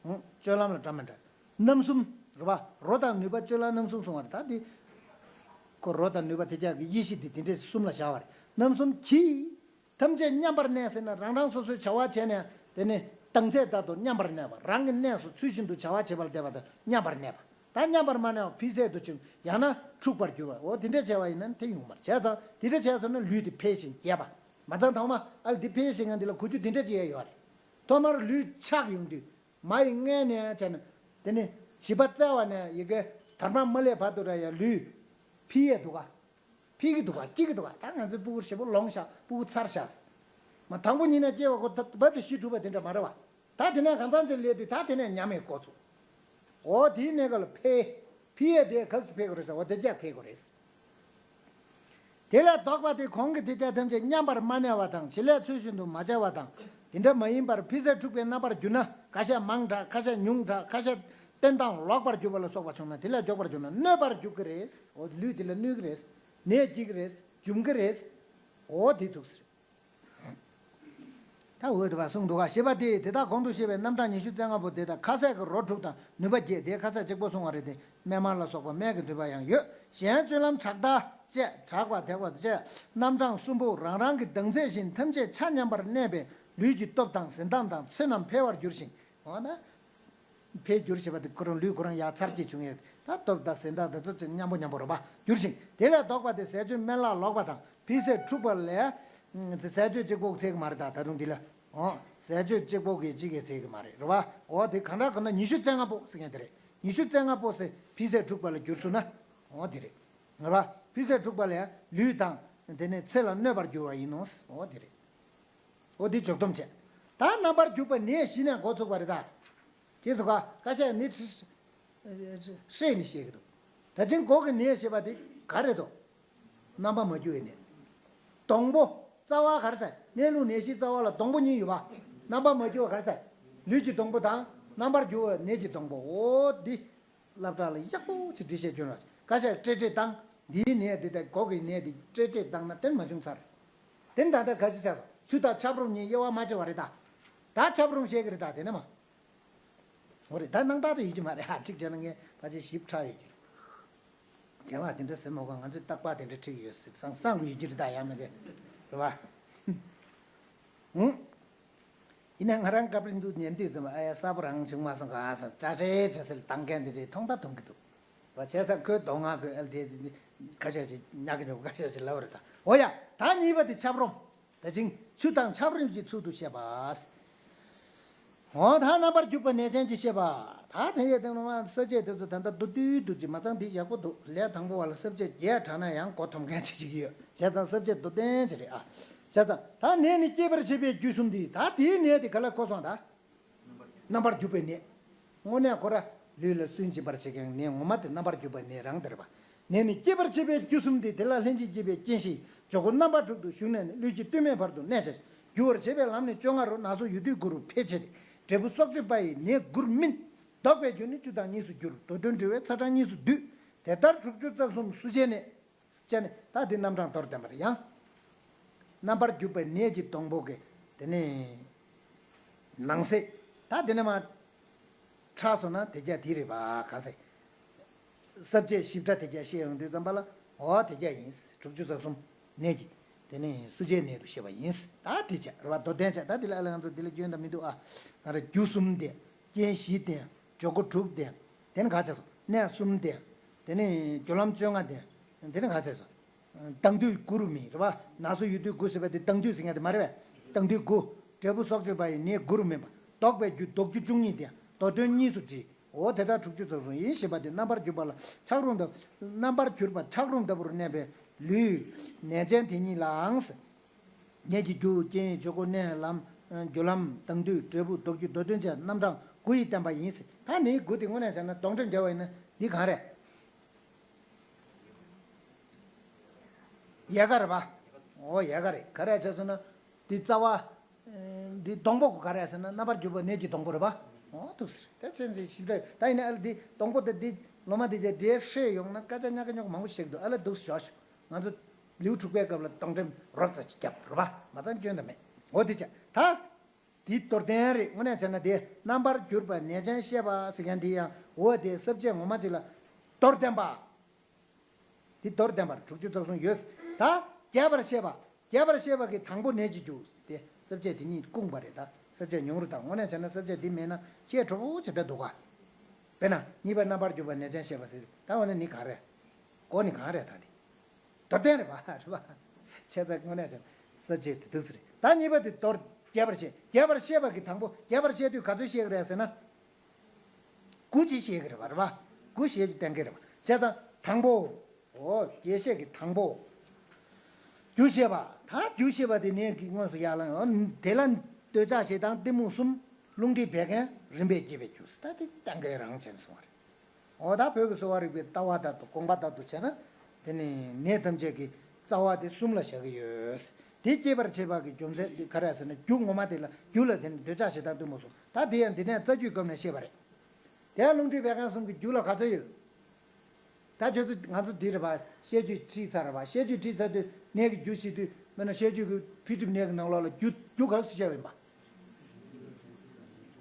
ཧུམ། སྤྱོད་ལམ་ལ་འདྲ་མི་འདྲ། རྣམ་གསུམ། རེད་པ། རོ་དང་ནུས་པ་སྤྱོད་ལམ་རྣམ་གསུམ་གསུངས་པ་རེད། ད་དེ་ཁོ་རོ་དང་ནུས་པ་དེ་རྒྱག་གི་ཡེ་ཤེས་དེ་དེ་འདྲས་གསུམ་ལ་བཞག་པ་རེད། རྣམ་གསུམ་གྱིས་ཐམས་ཅད་མཉམ་པར་གནས་ཟེར་ན། རང་རང་སོ་སོའི་བྱ་བ་བྱས་ནས་དེ་ནི་བདག་ཚད་ལྟར་དུ་མཉམ་པར་གནས་པ། རང་གི་གནས་སུ་ཚུལ་བཞིན་དུ་བྱ་བ་བྱེད་པར་བསྡད་པ་དང་མཉམ་པར་གནས་པ། ད་མཉམ་པར་མ་གནས་པ་འཕེལ་ཟད་དུ་ཕྱིན། ཡང་ན་འཁྲུགས་པར་གྱུར་པ། འོ་དེ་འདྲས་བྱས་པ་ཡིན་ན་དེ་ཡོང་མ་རེད། བྱས་ཙང་དེ་འདྲས་བྱས་སོང་ན་ལུས་དེ་འཕེལ་ཞིང་རྒྱས་པ། མ་ཚང་ཐོག་མ་ཨ་ལ་དེ་འཕེལ་ཞིང་ང་འདི་ལ་གོ་རྒྱུ་དེ་འདྲས་ཅིག་ཡས་ཡོད་རེད། ཐོག་མར་ལུས་ཆགས་ཡོང་དུས། མ་ཡི་མངལ་ནས་བྱས་ན། དེ་ནི་བྱིས་པ་བཙའ་བ་ནས་ཡི་གེ་དར་མ་མ་ལས་བར་དུ་ར་ཡ་ལུས་འཕེལ་ཡས་འདུག་ག་འཕེལ་གྱི་འདུག་ག་སྐྱེ་གི་འདུག་ག་ད་ང་ཚོའི་སྤུ་གུ་ཞེ་པོ་ལོང་ཤག་སྤུ་གུ་ཚར་ཤག་མ་དང་པོ་ཉིད་ནས་སྐྱེ་བ་ཁོ་ད་བར་དུ་ཤི་གྲུབ་པ་དེ་འདྲ་མ་རེད་བ། ད་དེ་ནས་གང་ཚང་ཅིག་སླེབས་དུས་ད་དེ་ནས་ཉམས་ཡས་འགོ་ཚུགས། འོ་དེའི་གནས་སྐབས་ལ་འཕེལ། འཕེལ་ཡས་དེ་ག་ཚོད་འཕེལ་དགོས་རེད་ཟེར། འོ་དེ་རྒྱ་འཕེལ་དགོས་རེད། དེ་ལས་ལྡོག་པ་དེ་གོང་གི་དེ་དག་ཐམས་ཅད་མཉམ་པར་མ་གནས་པ་དང་། བྱེད་ལས་ཚུལ་བཞིན་དུ་མ་བྱ་བ་དང་། དེ་འདྲ་མ་ཡིན་པར་འཕེལ་ཟད་འཁྲུགས་པའི་རྣམ་པར་གྱུར་ན། ཁ་ཤས་མང་དྲགས། ཁ་ཤས་ཉུང་དྲགས། ཁ་ཤས་བརྟན་སྟངས་ལོག་པར་གྱུར་པ་ལ་སོགས་པ་བྱུང་ན། དེ་ལས་མགྱོགས་པར་གྱུར་ན་གནོད་པར་འགྱུར་གྱི་རེད། འོ་ལུས་དེ་ལ་གནོད་ཀྱི་རེད། ནད་སྐྱེ་གི་རེད། འབྱུང་གི་རེད། འོ་དེ་འདུག་ཟེར། ད་འོ་དེ་བ་གསུངས་འདུག་ག་ཞེས་པ་སྟེ། དེ་དག་གོང་དུ་བཤད་པའི་རྣམ་གྲངས་ཉི་ཤུ་རྩ་ལྔ་པོ་དེ་དག་ཁ་ཟས་ཀྱི་རོ་དྲུག་དང་ནུས་པ་བརྒྱད། དེ་ཁ་ཟས་གཅིག་པོ་གསུང་བ་རེད་དེ། སྨན་མ་ལ་སོགས་པ་སྨན་གྱི་ནུས་པ་ཡང་ཡོད། གཞན་སྤྱོད་ལམ་ཁྲག་ལྟ་ བཅས་དྲག་པ་དྲག་པ་བཅས་རྣམ་གྲངས་གསུམ་པོ་རང་རང་གི་ལྡང་ཚད་བཞིན་ཐམས་ཅད་ཆ་མཉམ་པར་གནས་པས་ལུས་ཀྱི་སྟོབས་དང་གཟི་མདངས་དང་ཚེ་རྣམས་འཕེལ་བར་འགྱུར་ཞིང་། འོ་ན། འཕེལ་འགྱུར་བྱེད་པ་དེ་ཁོ་རང་ལུས་ཁོ་རང་ཡར་འཚར་སྐྱེད་བྱུང་ཡས་ད་སྟོབས་དང་གཟི་མདངས་དང་ཚོ་ཚོ་མཉམ་པོ་མཉམ་པོ་རེད་པ་འགྱུར་ཞིང་། དེ་ལས་ལྡོག་པ་དེ་ཟས་སྤྱོད་སྨན་བླ་ལོག་པ་དང་ཕྱི་ཟས་འཁྲུགས་པ་ལས། ཟས་སྤྱོད་གཅིག་པོ་ཚེ་གི་མ་རེད་ད་ད་དུང་འདི་ལ། འོ། ཟས་སྤྱོད་གཅིག་པོ་གི་གཅིག་གི་ཚེ་གི་མ་རེད་རེད་པ། འོ་དེ་གང་འདྲ་གང་འདྲ་ཉི་ཤུ་རྩ་ལྔ་པོ་ཟེར་མཁན་དེ་རེད། ཉི་ཤུ་རྩ་ལྔ་པོ་ཟེར་ཕྱི་ཟས་འཁྲུགས་པ་ལ་འགྱུར་སོང་ན། འོ་དེ་རེད། རེད་པ། ཕྱི་ཟས་འཁྲུགས་པ་ལས་ལུས་དང་། དེ་ནས་ཚེ་ལ་གནོད་པར་འགྱུར་བ་ཡིན་ནོ། འོ་དེ་རེད། འོ་འདི་འཇོག་སྡོམ་བྱས། ད་རྣམ་པར་གྱུར་པ་ནད་གཞི་ནས་འགོ་ཚུགས་པ་རེད་ད། ཅེས་སོ་ག་ཀ་ཤ་ནི་ཧྲེ་ནི་བཤད་ཀྱི་འདུག་ད་ཅིང་མགོ་གི་ནད་ཞེས་པ་དེ་ག་རེད་དོ། རྣམ་པ་མ་གྱུར་བའི་ནད། སྡོང་པོ། རྩ་བ་ག་རེ་ཟེར། གནས་ལུགས་ནད་གཞིའི་རྩ་བ་ལ་སྡོང་པོ་གཉིས་ཡོད་པ། རྣམ་པ་མ་གྱུར་བ་ག་རེ་ཟེར། ལུས་ཀྱི་སྡོང་པོ་དང་རྣམ་པར་གྱུར་བའི་ནད་ཀྱི་སྡོང་པོ། འོ་འདི། སློབ་གྲྭ་ལ་ཡག་པོ་ཅིག་འགྲེལ་བཤད་སྐྱོན་ར། ཀ་ཤ་ཀྲེ་ཀྲེ་བཏང་། འདིའི་ནད་འདི་དང་མགོ་གི་ནད་འདི་ཀྲེ་ཀྲེ་བཏང་ན་དེ་མ་བྱུང་ཚར། དེ་ད་ལྟ་ག་ཅི་བྱས་སོང་། ཆུ་དང་ཆབ་རོམ་གཉིས་དབྱེ་བ་མ་ཕྱེ་བ་རེད་ད། ད་ཆབ་རོམ་བཤད་གི་རེད་ད་དེ་ནས་མ། འོ་རེད་ད་སྣང་དག་ཏུ་ཡོད་ཀྱི་མ་རེད་ཧ་གཅིག་བྱས་ན་ངས་ཕལ་ཆེར་ཞིབ་ཕྲ་ཡོད་ཀྱི་རེད། རྒན་ལགས་དེ་འདྲ་ཟེར་མ་དགོས། ང་ཚོས་རྟག་པར་དེ་འདྲ་ཁྲིད་ཀྱི་ཡོད་ཟེར་བསམ་བསམ་གི་ཡོད་ཀྱི་རེད་ད་ཡང་མེད་གི་རེད་པ། ཧུང་། ཡིན་ན་ང་རང་སྐབས་རིང་དུ་ཉན་དུས་ཙམ་ཨ་ཡ་གསལ་པོ་རང་བྱུང་མ་སོང་ག་ཟེར་སྐྲ་སྲེག་བྱེད་སྲིད་བཏང་མཁན་དེ་འདྲའི་མཐོང་ད་མཐོང་གི་འདུག་བ། བྱས་ཙང་ཁོའི་མདོ་སྔགས་ཁོའི་ཨལ་དེ་ཁ་ཤས་ཤིག་ཉག་གི་ཉོག་ཁ་ཤས་ཤིག་ལབ་རེད་ད། འོ་ཡ་ད་གཉིས་པ་དེ་ཆབ་རོམ། ད་ཅིང་ཆུ་དང་ཆབ་རོམ་གྱི་ཚུལ་དུ་བཤད་པ། འོ་ད་རྣམ་པར་གྱུར་པ་ནད་ཅན་གྱི་བཤད་པ། ད་དེ་ཡས་དེ་ནང་ས་བཅད་དེ་ཚོ་ད་ལྟ་མདོར་བསྡུས་འདུག་ཅིག་མ་ཚང་དེ་ཡག་པོ་འདུག་ལས་དང་པོ་བ་ལ་ས་བཅད་བརྒྱད་དྲངས་ན་ཡང་གོ་ཐུབ་མཁན་ཅིག་ཅིག་ཡོད་བྱས་ཙང་ས་བཅད་མདོར་བསྟན་ཅིག་རེད་ཨ། བྱས་ཙང་ད་ནད་ནི་སྐྱེད་པར་བྱེད་པའི་རྒྱུ་གསུམ་འདི་ད་དེའི་ནད་དེ་ག་ལ་གོ་སོང་ད། རྣམ་པར་གྱུར་པའི་ནད། དངོས་གནས་ཁོ་ར་ལུས་ལ་སུན་འབྱིན་པར་བྱེད་མཁན་ནད་ངོ་མ་དེ་རྣམ་པར་གྱུར་པའི་ནད་རང་དེ་རེད་པ། ནད་ནི་སྐྱེད་པར་བྱེད་པའི་རྒྱུ་གསུམ་སྟེ། དེ་ལ་ལྷན་ཅིག་སྐྱེས་པའི་རྐྱེན་བཞི་ཡིས། འཇོག་སྒོ་རྣམ་པ་དྲུག་ཏུ་ཞུགས་ནས་ནི། ལུས་ཀྱི་སྟོད་སྨད་བར་དུ་གནས་བྱ་ཞིང་། རྒྱུ་བར་བྱེད་པའི་ལམ་ནི་བཅོ་ལྔ་རུ། ནག་སོགས་ཡུལ་དུས་དགུ་རུ་འཕེལ་བྱེད་དེ། འབྲས་བུ་སྲོག་གཅོད་པ་ཡི་ནད་དགུར་སྨིན། ལྡོག་པའི་རྒྱུ་ནི་བཅུ་དང་གཉིས་སུ་འགྱུར། མདོ་དོན་འགྲེལ་བའི་ཚ་གྲངས་གཉིས་སུ་བསྡུས། དེ་ལྟར་དྲུག་ཅུ་རྩ་གསུམ་སུ་བྱས་ནས། ཅན། ད་འདི་རྣམ་གྲངས་མདོར་བསྟན་པར་ཡང་། རྣམ་པར་གྱུར་པའི་ནད་ཀྱི་སྡོང་པོ་གི། དེ་ནས། ནང་གསེས། ད་དེ་ནས་མ། ཁྲག་སོང་ན་དེ་རྒྱ་དེ་རེད་པ་ག་ཟེ། ས་བཅད་ཞིབ་ཕྲ་དེ་རྒྱ་བཤད་ཡོང་དུས་ཙམ་པ་ལ། འོ་དེ་རྒྱ་ཡིན། དྲུག་ཅུ་རྩ་གསུམ། ནད་ཀྱི། དེ་ནས་སུ་བྱའི་ནད་དུ་བཤད་པ་ཡིན། ད་དེ་བྱ་རེད་པ་མདོར་བསྟན་བྱ་ད་དེ་ལ་ཨ་ལ་ང་ཚོ་དེ་ལ་སྐྱོན་དང་མི་འདུག་ཨ། ང་ར་རྒྱུ་གསུམ་ལྡན། རྐྱེན་བཞི་ལྡན། འཇོག་སྒོ་དྲུག་ལྡན། དེ་ནི་ག་ཚད་སོང་། གནས་གསུམ་ལྡན། དེ་ནི་རྒྱུ་ལམ་བཅོ་ལྔ་ལྡན། དེ་ནི་ག་ཚད་སོང་། ལྡང་དུས་དགུ་རུ་སྨིན་རེད་པ། ནག་སོགས་ཡུལ་དུས་དགུ་ཟེར་བ་དེ་ལྡང་དུས་ཟེར་མཁན་དེ་མ་རེད་པས། ལྡང་དུས་དགུ། འབྲས་བུ་སྲོག་གཅོད་པ་ཡི་ནད་དགུ་རུ་སྨིན་པ། ལྡོག་པའི་རྒྱུ་ལྡོག་རྒྱུ་བཅུ་གཉིས་ལྡན། མདོ་དོན་གཉིས་སུ་འགྲིལ། འོ་དེ་ལྟར་དྲུག་ཅུ་རྩ་གསུམ་ཡིན་ཞེས་པ་དེ་རྣམ་པར་གྱུར་པ་ལ་ཆགས་རུང་ལྟ། རྣམ་པར་གྱུར་པ་ཆགས་རུང་ལྟ་བུར་གནས་པའི་ལུས། ནད་ཅན་དེ་ཉིད་ལའང་། ནད་ཀྱི་རྒྱུ་རྐྱེན་འཇོག་སྒོ་གནས་ལམ། རྒྱུ་ལམ་ལྡང་དུས་འབྲས་བུ་ལྡོག་རྒྱུ་མདོར་བསྟན་བྱས་རྣམ་གྲངས་དགུ་ཡིས་བསྟན་པ་ཡིན། ད་ནི་དགུ་དེ་དངོས་གནས་བྱས་ན་སྡོང་ཕྲན་བརྒྱབ་པ་ཡིན་ན་འདི་གང་རེད། ཡལ་ག་རེད་པ། འོ་ཡལ་ག་རེད་ག་རེ་བྱས་སོང་ན། འདི་རྩ་བ། འདི་སྡོང་པོ་ག་རེ་ཟེར་ན་རྣམ་པར་གྱུར་པ་ནད་ཀྱི་སྡོང་པོ་རེད་པ། འོ་འདུག་ཟེར་དེ་ཅན་ཞིག་ཞིབ་ཕྲ་ད་ཡིན་ན་ཨ་ལ་འདི་སྡོང་པོ་དེ་འདི་ལོ་མ་དེ་རྒྱ་འདྲེ་ཧྲེ་ཡོང་ན་སྐད་ཆ་ཉག་ག་ཉོག་མང་པོ་ཞིག་འདུག་ཨ་ལ་འདུག་ཟེར་ཞོག་ང་ཚོ་ལེའུ་དྲུག་པའི་སྐབས་ལ་སྡོང་ཕྲན་རོབ་ཙམ་ཞིག་བརྒྱབ་རེད་པ། མ་ཚང་སྐྱོན་དུ་མེད། འོ་དེ་བྱས་ད། དེ་མདོར་བསྟན་རེད། དངོས་གནས་བྱས་ན་དེ་རྣམ་པར་གྱུར་པ་ནད་ཅན་བཤད་པ་ཟེར་མཁན་དེ་ཡང་འོ་དེ་ས་བཅད་ངོ་མ་ཅིག་ལ་མདོར་བསྟན་པ། དེ་མདོར་བསྟན་པར་དྲུག་ཅུ་རྩ་གསུམ་ཡོད། ད་རྒྱས་པར་བཤད་པ། རྒྱས་པར་བཤད་པ་གི་དང་པོ་ནད་ཀྱི་རྒྱུ་དེ་ས་བཅད་དེ་གཉིས་བསྐུངས་པ་རེད། ད་ས་བཅད་ཉུང་རུ་དང་དངོས་གནས་བྱས་ན་ས་བཅད་འདི་མེད་ན་བཤད་འགྲོ་བོ་བྱེད་ད་འདུག་ག་དཔེར་ན་གཉིས་པ་རྣམ་པར་གྱུར་པ་ནད་ཅན་བཤད་པ་ཟེར་ད་འོ་ན་ནི་གང་རེད། གོ་ནི་གང་རེད་ད་འདི། མདོར་བསྟན་རེད་པ་རེད་པ། བྱས་ཙང་དངོས་གནས་ཀྱང་ས་བཅད་དེ་འདུག་ཟེར། ད་གཉིས་པ་དེ་མདོར་རྒྱས་པར་བཤད། རྒྱས་པར་བཤད་པ་གི་དང་པོ་རྒྱས་པར་བཤད་དུས་ག་ཚོད་བཤད་ཀྱི་རེད་ཟེར་ན། དགུ་ཅིག་བཤད་ཀྱི་རེད་པ་རེད་པ། དགུ་བཤད་རྒྱུ་གཏན་འཁེལ་རེད་པ། བྱས་ཙང་དང་པོ། འོ་རྒྱས་བཤད་ཀྱི་དང་པོ། རྒྱུ་བཤད་པ། ད་རྒྱུ་བཤད་པ་དེ་ནས་ཀྱི་དངོས་སུ་ཡར་ལངས་དེ་ལ་འདོད་ཆགས་ཞེ་སྡང་གཏི་མུག་གསུམ། རླུང་མཁྲིས་བད་ཀན་རིམ་པས་སྐྱེད་པའི་རྒྱུ་ཟེར་ད་དེ་གཏན་འཁེལ་རང་བྱས་ནས་གསུངས་པ་རེད། འོ་ད་བོད་ཀྱི་གསོ་བ་རིག་པའི་ལྟ་བ་ལྟར་དུ་དགོངས་པ་ལྟར་དུ་བྱས་ན། དེ་ནི་ནད་ཐམས་ཅད་ཀྱི་རྩ་བ་དེ་གསུམ་ལ་བཞག་གི་ཡོད། དེ་སྐྱེད་པར་བྱེད་པ་གི་རྒྱུ་མཚན་དེ་ག་རེ་ཟེར་ན་རྒྱུ་ངོ་མ་དེ་ལ་རྒྱུ་ལ་དེ་ནི་འདོད་ཆགས་ཞེ་སྡང་གཏི་མུག་གསུམ། ད་དེ་ཡང་འདི་ནས་རྩ་རྒྱུད་སྐབས་ནས་བཤད་པ་རེད། དེ་ཡང་རླུང་མཁྲིས་བད་ཀན་གསུམ་གྱི་རྒྱུ་ལ་ག་ཚོད་ཡོད། ད་ཁྱོད་ཚོ་ང་ཚོ་འདི་རེད་པ། བཤད་རྒྱུད་ཁྲིད་ཚར་རེད་པ། བཤད་རྒྱུད་ཁྲིད་ཚར་དུས་ནད་ཀྱི་རྒྱུ་ཤེས་དུས་དཔེར་ན་བཤད་རྒྱུད་ཀྱི་འཕེལ་འགྲིབ་ནད་ཀྱི་ནང་ལོགས་ལ་རྒྱུ་རྒྱུ་ག་རེ་སུ་བཤད་པ་ཡིན་པ།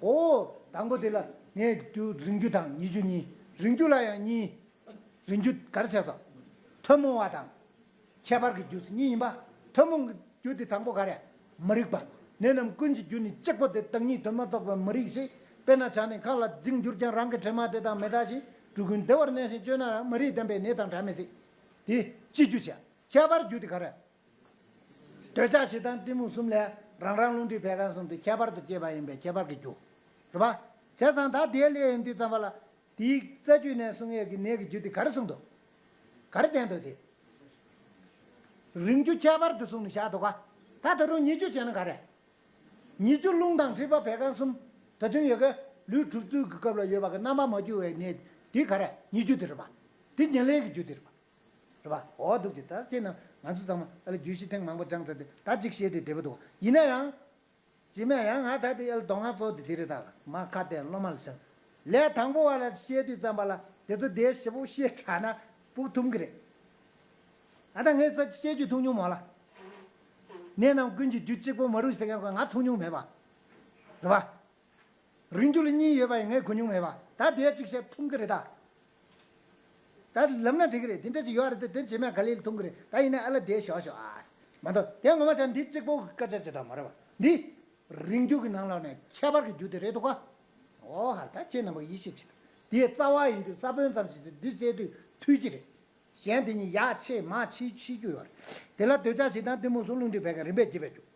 ཨོ། དང་པོ་དེ་ལ་ནད་རྒྱུ་རིང་རྒྱུ་དང་ཉེ་རྒྱུ་གཉིས། རིང་རྒྱུ་ལ་ཡང་གཉིས། རིང་རྒྱུ་ག་རེ་བྱས་སོ། ཐུན་མོང་བ་དང་ ཁྱད་པར་གྱི་རྒྱུ་ཟེར་གཉིས་ཡིན་པ། ཐུན་མོང་གི་རྒྱུ་དེ་དང་པོ་ག་རེ། མ་རིག་པ། གནས་རྣམས་ཀུན་གྱི་རྒྱུ་ནི་གཅིག་པོ་སྟེ་བདག་ཉིད་དོན་མ་རྟོགས་པས་མ་རིག་ཞེས་དཔེར་ན་བྱས་ནས་ཁ་ལ་རྫིང་གྱུར་ཀྱང་རང་གི་དྲི་མ་དེ་དང་མི་འདྲ་ཞིང་འགྲོ་ཀུན་བདེ་བར་གནས་ཤིང་སྤྱོད་ན་ཡང་མ་རིག་ལྡན་པས་ནད་དང་འདྲ་མི་སྲིད། དེ་སྤྱི་རྒྱུ་བྱས། ཁྱད་པར་རྒྱུ་དེ་ག་རེ། འདོད་ཆགས་ཞེ་སྡང་གཏི་མུག་གསུམ་ལས་རང་རང་རླུང་མཁྲིས་བད་ཀན་གསུམ་དེ་ཁྱད་པར་དུ་སྐྱེས་པ་ཡིན་པས་ཁྱད་པར་གྱི་རྒྱུ། རེད་པ། བྱས་ཙང་ད་དེའི་ལས་ཡིན་དུས་ཙམ་པ་ལ། དེའི་རྩ་རྒྱུད་ནས་གསུང་ཡས་ཀྱི་ནད་ཀྱི་རྒྱུ་དེ་ག་རེ་གསུངས་འདུག་ག་རེ་བསྟན་འདུག་དེ། རིང་རྒྱུ་ཁྱད་པར་དུ་གསུངས་ནས་བཞག་འདུག་ག་ད་ད་རུང་ཉེ་རྒྱུ་བྱས་ན་ག་རེ། ཉེ་རྒྱུ་རླུང་དང་མཁྲིས་པ་བད་ཀན་གསུམ། ད་ཅུང་ཡོད་ཀ་ལུས་གྲུབ་ཚུལ་གྱི་སྐབས་ལ་ཡོད་པ་གི་རྣམ་པ་མ་རྒྱུ་བའི་ནད་དེ་ག་རེ་ཉེ་རྒྱུ་དེ་རེད་པ། དེ་ཉེར་ལེན་གྱི་རྒྱུ་དེ་རེད་པ། རེད་པ། འོ་འདུག་ཅེས་ད་ཁྱེད་རྣམས་ང་ཚོ་ཚང་མ་ཨ་ལ་རྒྱུད་བཞི་ཐེངས་མང་པོ་སྦྱངས་ཚར་ཏེ་ད་ཅིག་ཤེས་དུས་བདེ་པོ་འདུག་ཡིན་ན་ཡང་། རྗེས་མ་ཡང་ང་ད་དེ་ཨ་ལ་མདོ་སྔགས་གཙོ་དེ་དེ་རེད་ད་ལ་མ་ཁ་གཏད་སློབ་མ་ལ་བྱང་། ལས་དང་པོ་བ་ལ་བཤད་དུས་ཙམ་པ་ལ་དེ་ཚོ་དེ་ཞེ་པོ་ཤེས་དྲགས་ན་སྤུ་གུ་ཐུམ་གི་རེད། ཨ་ད་ངས་ཚ་བཤད་རྒྱུ་ཐུང་ཉུང་མོ་ལ། གནས་རྣམས་ཀུན་གྱི་རྒྱུ་གཅིག་པོ་མ་རུ་ཞིག་ཟེར་མཁན་ཁོ་ང་ཐུང་ཉུང་མེད་པ། རེད་པ། རིང་རྒྱུ་ལ་གཉིས་ཡོད་པ་ཡིན་ངས་གོ་མྱོང་མེད་པ། ད་དེ་གཅིག་བཤད་ཐུང་གི་རེད་ད། ད་ལབ་ན་འགྲིག་གི་རེད་དེ་འདྲ་ཅིག་ཡོད་རེད་དེ་དེ་རྗེས་མ་ག་ལེ་ལ་ཐུང་གི་རེད་ད་ཡིན་ན་ཨ་ལ་དེ་ཞོག་ཞོག་ཨ། མ་གཏོགས་དེ་ངོ་མ་ཆ་འདི་གཅིག་པོ་གི་སྐད་ཆ་ཅིག་ད་མ་རེད་པ་འདི། རིང་རྒྱུ་གི་ནང་ལོགས་ནས་ཁྱད་པར་གྱི་རྒྱུ་དེ་རེད་འདུག་ག་འོ་ཧར་ད་ཁྱེད་རྣམ་པ་ཡིད་ཆེས་བྱེད། དེའི་རྩ་བ་ཡིན་དུས་ས་བོན་ཙམ་ཞིག་དེ་འདི་བྱས་དུས་འཐུས་ཀྱི་རེད། གཞན་དེ་གཉིས་ཡག་ཆེ་མ་ཆེ་ཆེ་རྒྱུ་ཡོད་རེད། དེ་ལ་འདོད་ཆགས་ཞེ་སྡང་གཏི་མུག་གསུམ་རླུང་མཁྲིས་བད་ཀན་རིམ་པས་སྐྱེད་པའི་རྒྱུ།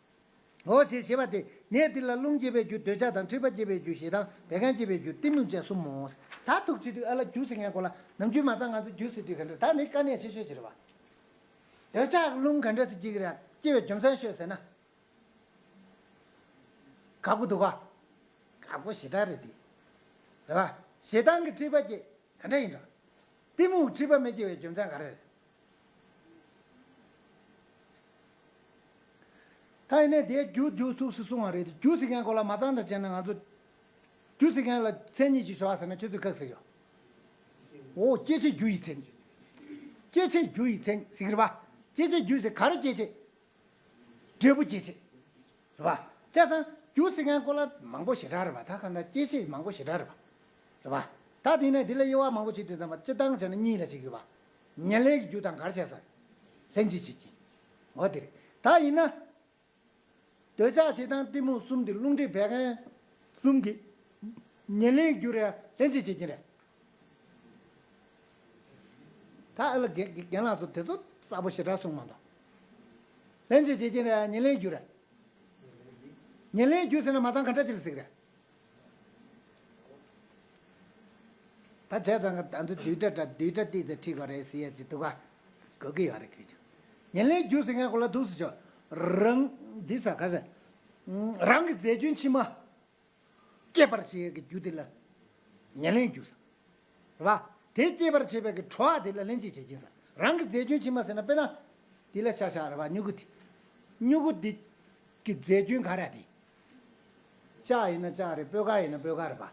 འོ་ཞེས་ཞེས་པ་སྟེ་ནད་འདི་ལ་རླུང་སྐྱེད་པའི་རྒྱུ་འདོད་ཆགས་དང་མཁྲིས་པ་སྐྱེད་པའི་རྒྱུ་ཞེ་སྡང་བད་ཀན་སྐྱེད་པའི་རྒྱུ་གཏི་མུག་བཅས་གསུམ་མོ། ད་ཐུག་བྱེད་དུས་ཨ་ལ་རྒྱུ་ཟེར་མཁན་སྐོར་ལ་ནམ་རྒྱུན་མ་ཚང་ང་ཚོ་རྒྱུ་ཟེར་དུས་ག་འདྲ་ད་ནི་དཀའ་གནད་ཆེ་ཤོས་ཅིག་རེད་པ། འདོད་ཆགས་རླུང་ག་འདྲ་ཟེར་གྱི་རེད་སྐྱེ་བའི་རྒྱུ་མཚན་ཤོད་ཟེར་ན། དགའ་པོ་འདུག་ག་དགའ་པོ་ཞེ་དྲག་རེད་དེ། རེད་པ། ཞེ་སྡང་གི་མཁྲིས་པ་སྐྱེ། ག་འདྲ་ཡིན་འགྲོ། གཏི་མུག་མཁྲིས་པ་མི་སྐྱེ་བའི་རྒྱུ་མཚན་ག་རེ་རེད། ད་ཡིན་ནའི་དེའི་རྒྱུ་རྒྱུ་ཐུགས་སུ་གསུང་བ་རེད་དེ་རྒྱུ་ཟེར་མཁན་སྐོར་ལ་མ་ཚང་དང་བྱས་ན་ང་ཚོ། རྒྱུ་ཟེར་མཁན་ལ་མཚན་ཉིད་ཅིག་ཞོག་ཟེར་ན་ཁྱོད་ཚོས་ག་ཟེར་ཡོད། འོ་སྐྱེ་མཆེད་རྒྱུ་ཡི་མཚན་ཉིད། སྐྱེ་མཆེད་རྒྱུ་ཡི་མཚན་ཉིད་ཟེར་གི་རེད་པ། སྐྱེ་མཆེད་རྒྱུ་ཟེར་ག་རེ་སྐྱེ་མཆེད། འབྲས་བུ་སྐྱེད་བྱེད། རེད་པ། བྱས་ཙང་རྒྱུ་ཟེར་མཁན་སྐོར་ལ་མང་པོ་ཞེ་དྲག་རེད་པ་ད་ག་འདྲ་སྐྱེད་བྱེད་མང་པོ་ཞེ་དྲག་རེད་པ། རེད་པ། ད་དེ་ནས་དེ་ལ་དབྱེ་བ་མང་པོ་ཕྱེ་དུས་ཙམ་པ་སྤྱིར་བཏང་བྱས་ན་གཉིས་ལ་ཕྱེ་གི་ཡོད་པ། ཉེར་ལེན་གྱི་རྒྱུ་དང་ག་རེ་བྱས་ཟེར། ལྷན་ཅིག་བྱེད་ཀྱི། འོ་དེ་རེད། ད་ཡིན་ན། འདོད་ཆགས་ཞེ་སྡང་གཏི་མུག་གསུམ་དེ་རླུང་མཁྲིས་བད་ཀན་གསུམ་གྱི་ཉེར་ལེན་རྒྱུ་རེད་ལྷན་ཅིག་བྱེད་ཀྱི་རེད། ད་ཨ་ལ་རྒན་རྒན་ལགས་ཚོ་དེ་ཚོ་གསལ་པོ་ཞེ་དྲག་གསུངས་མ་འདུག་ལྷན་ཅིག་བྱེད་ཀྱི་རེད་ཉེར་ལེན་རྒྱུ་རེད། ཉེར་ལེན་རྒྱུ་ཟེར་ན་མ་ཚང་ག་འདྲ་ཅིག་ལ་ཟེར་གི་རེད། ད་བྱས་ཙང་ད་ཚོ་བསྡུས་གྲྭ་འདྲ་བསྡུས་གྲྭ་ཏིག་ཙེ་ཁྲིད་དགོས་རེད་ཟེར་ཡ་ཅིག་འདུག་ག་གོ་གི་ཡོད་རེད་ཁྱོད་ཀྱང་། ཉེར་ལེན་རྒྱུ་ཟེར་མཁན་སྐོར་ལ་འདུག་སེ་ཆོག་རང་འདི་ས་ག་ཟེར། རང་གི་རྫས་རྒྱུན་ཕྱི་མ། སྐྱེད་པར་བྱེད་ཡས་ཀྱི་རྒྱུ་དེ་ལ། ཉེར་ལེན་རྒྱུ་ཟེར། རེད་པ། དེ་སྐྱེད་པར་བྱེད་པའི་གི་གྲོགས་དེ་ལ་ལྷན་ཅིག་བྱེད་ཀྱིན་ཟེར། རང་གི་རྫས་རྒྱུན་ཕྱི་མ་ཟེར་ན་དཔེར་ན། འདི་ལ་ཤ་ཤ་རེད་པ་སྨྱུ་གུ་དེ། སྨྱུ་གུ་འདི། གི་རྫས་རྒྱུན་ག་རེ་དེ། ལྕགས་ཡིན་ན་ལྕགས་རེད་སྤོས་དཀར་ཡིན་ན་སྤོས་དཀར་རེད་པ།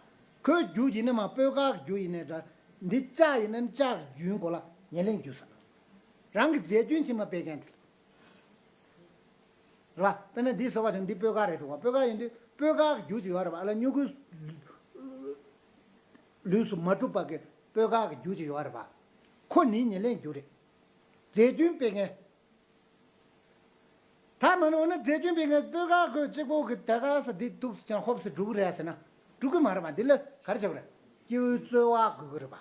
ཁོའི་རྒྱུ་ཡིན་ན་མ་སྤོས་དཀར་གྱི་རྒྱུ་ཡིན་ནའི་འདྲ། འདི་ལྕགས་ཡིན་ན་ལྕགས་ཀྱི་རྒྱུན་གོ་ལ་ཉེར་ལེན་རྒྱུ་ཟེར། རང་གི་རྫས་རྒྱུན་ཕྱི་མ་སྤེལ་མཁན་དེ། རེད་པ། དཔེར་ན་འདི་བཟོ་བ་བྱུང་འདི་སྤོས་དཀར་རེད་འདུག་བ་སྤོས་དཀར་ཡིན་དུས་སྤོས་དཀར་གྱི་རྒྱུ་ཅིག་ཡོད་རེད་པ་ཨ་ལ་སྨྱུ་གུ། ལུས་སུ་མ་གྲུབ་པ་གི་སྤོས་དཀར་གྱི་རྒྱུ་ཅིག་ཡོད་རེད་པ། ཁོ་ནི་ཉེར་ལེན་རྒྱུ་རེད། རྫས་རྒྱུན་སྤེལ་མཁན། ད་མ་ནོར་ན་རྫས་རྒྱུན་སྤེལ་མཁན་སྤོས་དཀར་ཁོས་གཅིག་པོ་གི་དེ་ག་ས་འདི་ཐུགས་སུ་ཅང་ཧོབ་སེ་འགྲུབ་གི་རེད་ཟེར་ན། འགྲུབ་གི་མ་རེད་པ་འདི་ལ་ག་རེ་བྱ་དགོས་རེད། སྐྱེ་བོའི་རྩོལ་བ་དགོས་ཀྱི་རེད་པ།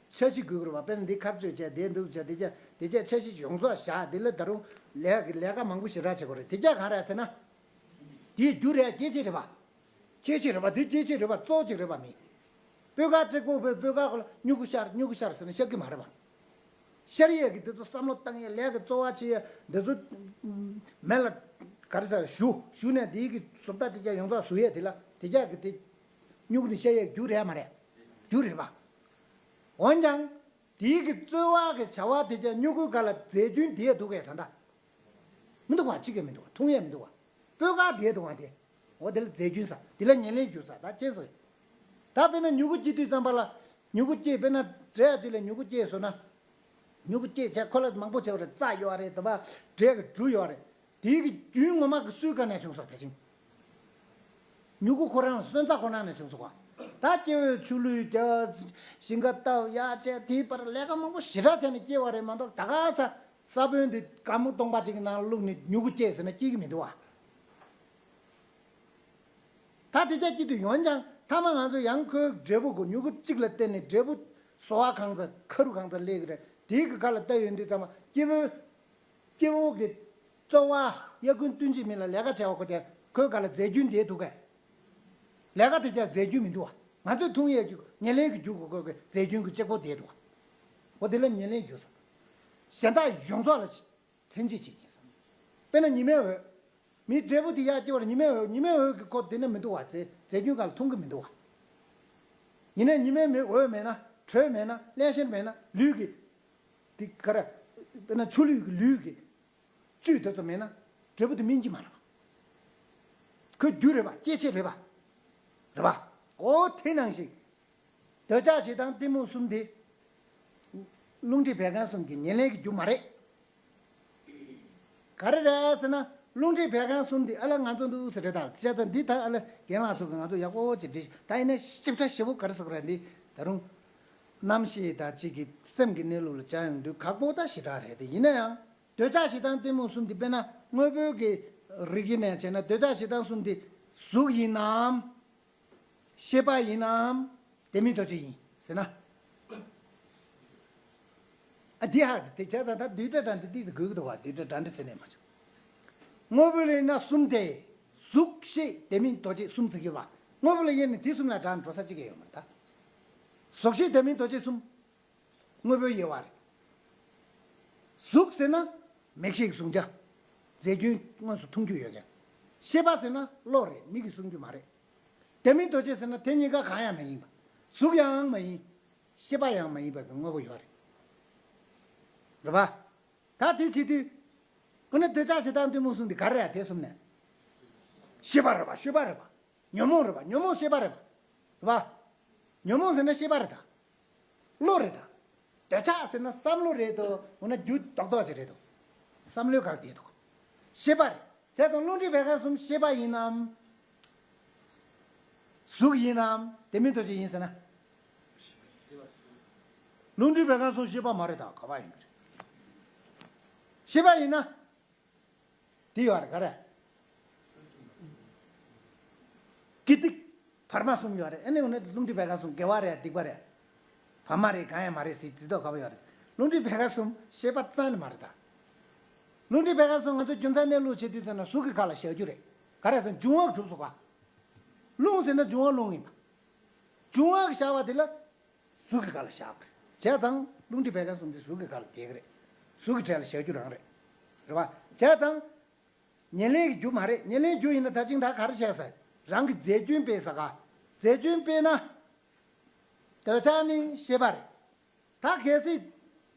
འཆར་གཞི་དགོས་ཀྱི་རེད་པ་དཔེར་ན་འདི་ཁ་གཅོད་བྱས་དེ་འདུག་བྱས་དེ་རྒྱ་དེ་རྒྱ་འཆར་གཞི་ཡོངས་རྫོགས་བཞག་འདི་ལ་ད་རུང་ལས་ཀྱི་ལས་ཀ་མང་པོ་ཞེ་དྲག་བྱེད་དགོས་རེད་དེ་རྒྱ་ག་རེ་ཟེར་ན། དེའི་རྒྱུ་རེད་སྐྱེད་བྱེད་རེད་པ། སྐྱེད་བྱེད་རེད་པ་འདི་སྐྱེད་བྱེད་རེད་པ་གཙོ་བོ་གཅིག་རེད་པ་མིན། སྤོས་དཀར་གཅིག་པོ་སྤོས་སྤོས་དཀར་ཁོ་ལ་སྨྱུ་གུ་ཤར་སྨྱུ་གུ་ཤར་ཟེར་ན་ཤར་གི་མ་རེད་པ། ཤར་ཡས་ཀྱི་འདི་ཚོ་བསམ་བློ་བཏང་ཡས་ལས་ཀྱི་རྩོལ་བ་བྱེད་ཡས་འདི་ཚོ། མེ་ལ་ག་རེ་ཟེར་ཞུ་ཞུ་ནས་འདིའི་གི་བཟོ་ལྟ་དེ་རྒྱ་ཡོངས་རྫོགས་བཟོ་ཡས་དེ་ལ་དེ་རྒྱ་གི་དེ། སྨྱུ་གུ་དེ་ཤར་ཡས་རྒྱུ་རེད་མ་རེད། རྒྱུ་རེད་པ། འོན་ཀྱང་། དེའི་གི་རྩོལ་བ་གི་བྱ་བ་དེ་རྒྱ་སྨྱུ་གུ་ག་ལ་རྫས་རྒྱུན་དེ་འདུག་གས་ད་ལྟ། མི་འདུག་བ་གཅིག་ཀྱང་མི་འདུག་བ་འཐུང་ཡས་མི་འདུག་བ། སྤོས་དཀར་དེ་འདུག་བ་དེ། འོ་དེ་ལ་རྫས་རྒྱུན་ཟེར་དེ་ལ་ཉེར་ལེན་རྒྱུ་ཟེར་ད་ཁྱེད་ཚོ། ད་དཔེར་ན་མྱུ་གུ་སྐྱེ་དུས་ཙམ་པ་ལ། མྱུ་གུ་སྐྱེ་དཔེར་ན་འབྲས་ཅིག་ལ་མྱུ་གུ་སྐྱེས་སོང་ན། མྱུ་གུ་སྐྱེས་བྱས་ཁོ་ལ་མང་པོ་བྱས་པ་རེད་རྩྭ་ཡོད་རེད་དེ་བ་འབྲས་ཀྱི་འབྲུ་ཡོད་རེད། དེའི་གི་རྒྱུན་ངོ་མ་གི་སུའི་སྒང་ནས་བྱུང་སོང་ད་ཅིང་། མྱུ་གུ་ཁོ་རང་ལ་སོན་རྩ་ཁོ་ན་ནས་བྱུང་སོང་བ། ད་སྐྱེ་བོའི་ཆུ་ལུད་རྒྱ། ཞིང་ཁ་བཏབ་ཡག་བྱས་དེའི་བར་ལས་ཀ་མང་པོ་ཞེ་དྲག་བྱས་ནས་སྐྱེ་བ་རེད་མ་གཏོགས་ད་ག་ས། ས་བོན་དེ་སྒམ་པོ་སྟོང་པ་གཅིག་གི་ནང་བླུགས་ནས་མྱུ་གུ་སྐྱེས་ཟེར་ན་སྐྱེ་གི་མི་འདུག་བ། ད་དེ་ཆ་སྐྱེ་དུས་ཡོང་ཀྱང་མཐའ་མ་ང་ཚོ་ཡང་ཁོའི་འབྲས་བུ་གོ་མྱུ་གུ་གཅིག་ལ་བརྟེན་ནས་འབྲས་བུ་ཟོ་བ་གང་ཚ་ཁ་རུ་གང་ཚ་སླེབས་ཀྱི་རེད། དེའི་གི་ག་ལ་ལྟ་ཡོང་དུས་ཚང་མ་སྐྱེ་བོའི་སྐྱེ་བོ་གི་གཙོ་བོ་དབྱར་དགུན་སྟོན་དཔྱིད་མི་ལ་ལས་ཀ་བྱས་པ་ཁོ་དེ་ཁོའི་ག་ལ་རྫས་རྒྱུན་དེ་འདུག་གས། ལས་ཀ་དེ་ཀྱང་རྫས་རྒྱུན་མི་འདུག་བ། ང་ཚོས་འཐུང་ཡས་རྒྱུ་ཉེར་ལེན་གྱི་རྒྱུ་གོ་གོ་གི་རྫས་རྒྱུན་གྱི་གཅིག་པོ་དེ་འདུག་བ། འོ་དེ་ལ་ཉེར་ལེན་རྒྱུ་ཟེར། གཞན་དག་ཡོངས་རྫོགས་ལ་ལྷན་སྐྱེས་བྱེད་ཀྱིན་ཟེར། དཔེར་ན་ཉི་མའི་འོད། མིའི་འབྲས་བུ་དེ་ཡར་སྐྱེ་བར་ཉི་མའི་འོད། ཉི་མའི་འོད་ཀྱི་སྐོར་དེ་ནི་མི་འདུག་བ། རྫས་རྫས་རྒྱུན་ག་ལ་འཐུང་གི་མི་འདུག་བ། ཡིན་ནའི་ཉི་མའི་མེ་འོད་མེད་ན་དྲོད་མེད་ན་བརླན་གཤེར་མེད་ན་ལུས་ཀྱི་དེ་ག་རེ། དཔེར་ན་ཆུ་ལུད་ཀྱི་ལུས་ཀྱི་བཅུད་དེ་ཚོ་མེད་ན་འབྲས་བུ་དེ་སྨིན་གྱི་མ་རེད་པ། ཁོའི་རྒྱུ་རེད་པ། སྐྱེད་བྱེད་རེད་པ། རེད་པ། འོ་དེ་ནང་བཞིན། འདོད་ཆགས་ཞེ་སྡང་གཏི་མུག་གསུམ་དེ། རླུང་མཁྲིས་བད་ཀན་གསུམ་གྱི་ཉེར་ལེན་གྱི་རྒྱུ་མ་རེད། ག་རེ་རེད་ཟེར་ན། རླུང་མཁྲིས་བད་ཀན་གསུམ་དེ་ཨ་ལ་ང་ཚོ་འདུག་ཟེར་རེད་ད། བྱས་ཙང་འདི་ད་ཨ་ལ་རྒན་ལགས་ཚོ་གི་ང་ཚོ་ཡག་པོ་ཅིག་འདྲི་ད་ཡིན་ན་ཞིབ་ཕྲ་ཞེ་པོ་ག་རེ་ཟེར་དགོས་རེད་འདི་ད་རུང་། རྣམ་ཤེས་དང་གཅིག་གི་སེམས་ཀྱི་གནས་ལུགས་ལ་སྦྱར་ཡོང་དུས་ཁག་པོ་ད་ཞེ་དྲག་རེད་དེ་ཡིན་ན་ཡང་། འདོད་ཆགས་ཞེ་སྡང་གཏི་མུག་གསུམ་དེ་དཔེར་ན་དངོས་པོའི་གི་རིགས་ཀྱི་ནས་བྱས་ན་འདོད་ཆགས་ཞེ་སྡང་གསུམ་དེ་གཟུགས་ཡིན་ནམ། ཤེས་པ་ཡིན་ནམ། དེ་མིན་རྡོ་རྗེ་ཡིན་ཟེར་ན། ཨ་འདི་ཧ་དེ་བྱས་ཙང་ད་བསྡུས་གྲྭ་འདྲ་འདི་ཏིག་ཙམ་དགོས་ཀྱི་འདུག་བ། བསྡུས་གྲྭ་འདྲ་འདྲ་ཟེར་ནས་མ་བྱུང་། དངོས་པོ་ལ་ཡིན་ན་གསུམ་སྟེ། གཟུགས་ཤེས་དེ་མིན་རྡོ་རྗེ་གསུམ་ཟེར་གྱི་བ། དངོས་པོ་ལ་དབྱེ་ནས་དེ་གསུམ་ལ་འདྲ་འགྲོ་ས་གཅིག་ཀྱང་ཡོད་མ་རེད་ད། གཟུགས་ཤེས་དེ་མིན་རྡོ་རྗེ་གསུམ། དངོས་པོའི་དབྱེ་བ་རེད། གཟུགས་ཟེར་ན་མིག་ཤེས་ཀྱི་གཟུང་བྱ། རྫས་རྒྱུན་དངོས་སུ་མཐོང་རྒྱུ་ཡོད་ཀྱང་། ཤེས་པ་ཟེར་ན་བློ་རེད། མིག་གིས་གཟུང་རྒྱུ་མ་རེད། དེ་མིན་རྡོ་རྗེ་ཟེར་ན་དེ་གཉིས་ཀ་གང་ཡང་མ་ཡིན་པ། གཟུགས་ཡང་མ་ཡིན། ཤེས་པ་ཡང་མ་ཡིན་པ་གི་དངོས་པོ་ཡོད་རེད། རེད་པ། ད་དེ་བྱེད་དུས། ཁོ་ན་འདོད་ཆགས་ཞེ་སྡང་གཏི་མུག་གསུམ་དེ་ག་རེ་རེད་དེ་གསུམ་ནས། ཤེས་པ་རེད་པ། ཤེས་པ་རེད་པ། ཉོན་མོངས་རེད་པ། ཉོན་མོངས་ཤེས་པ་རེད་པ། རེད་པ། ཉོན་མོངས་ཟེར་ན་ཤེས་པ་རེད་ད། བློ་རེད་ད། འདོད་ཆགས་ཟེར་ན་བསམ་བློ་རེད་དོ། འོ་ན་རྒྱུ་རྡོག་རྡོག་ཅིག་རེད་དོ། བསམ་བློའི་སྒང་བསྡད་འདུག་ཤེས་པ་རེད། བྱས་ཙང་རླུང་མཁྲིས་བད་ཀན་གསུམ་ཤེས་པ་ཡིན་ནམ། གཟུགས་ཡིན་ནམ། དེ་མིན་རྡོ་རྗེ་ཡིན་ཟེར་ན། རླུང་མཁྲིས་བད་ཀན་གསུམ་ཤེས་པ་མ་རེད་ད། ག་པར་ཡིན་གྱི་རེད། ཤེས་པ་ཡིན་ན། དེ་ཡོད་རེད་ག་རེ། དགེ་སྡིག་བར་མ་གསུམ་ཡོད་རེད། ཨ་ནི་འོ་ན་རླུང་མཁྲིས་བད་ཀན་གསུམ་དགེ་བ་རེད་སྡིག་པ་རེད། བར་མ་རེད་གང་ཡང་མ་རེད་ཟེར་རྫིག་མདོག་ཁ་པོ་ཡོད་རེད། རླུང་མཁྲིས་བད་ཀན་གསུམ་ཤེས་པ་རྩ་ནས་མ་རེད་ད། རླུང་མཁྲིས་བད་ཀན་གསུམ་ང་ཚོ་རྒྱུ་མཚན་གནས་ལུགས་བྱེད་དུས་ཙམ་ན་གཟུགས་ཀྱི་ཁ་ལ་བཞག་རྒྱུ་རེད། ག་རེ་ཟེར་ན་འབྱུང་བ་གྲུབ་སོང་བ། རླུང་ཟེར་ན་འབྱུང་བ་རླུང་ཡིན་པ། འབྱུང་བ་གི་བཞག་པ་དེ་ལ། གཟུགས་ཀྱི་ཁ་ལ་བཞག་པ་རེད། བྱས་ཙང་རླུང་མཁྲིས་བད་ཀན་གསུམ་དེ་གཟུགས་ཀྱི་ཁ་ལ་བསྡད་ཀྱི་རེད། གཟུགས་ཀྱི་གྲས་ལ་བཞག་རྒྱུ་རང་རེད། རེད་པ། བྱས་ཙང་། ཉེར་ལེན་གྱི་རྒྱུ་མ་རེད། ཉེར་ལེན་རྒྱུ་ཡིན་ན་ད་ཅིང་ད་ག་རེ་བྱས་ཟེར། རང་གི་རྫས་རྒྱུན་སྤེལ་ས་ག་རྫས་རྒྱུན་སྤེལ་ན། འདོད་ཆགས་ནི་ཤེས་པ་རེད། ད་གལ་སྲིད་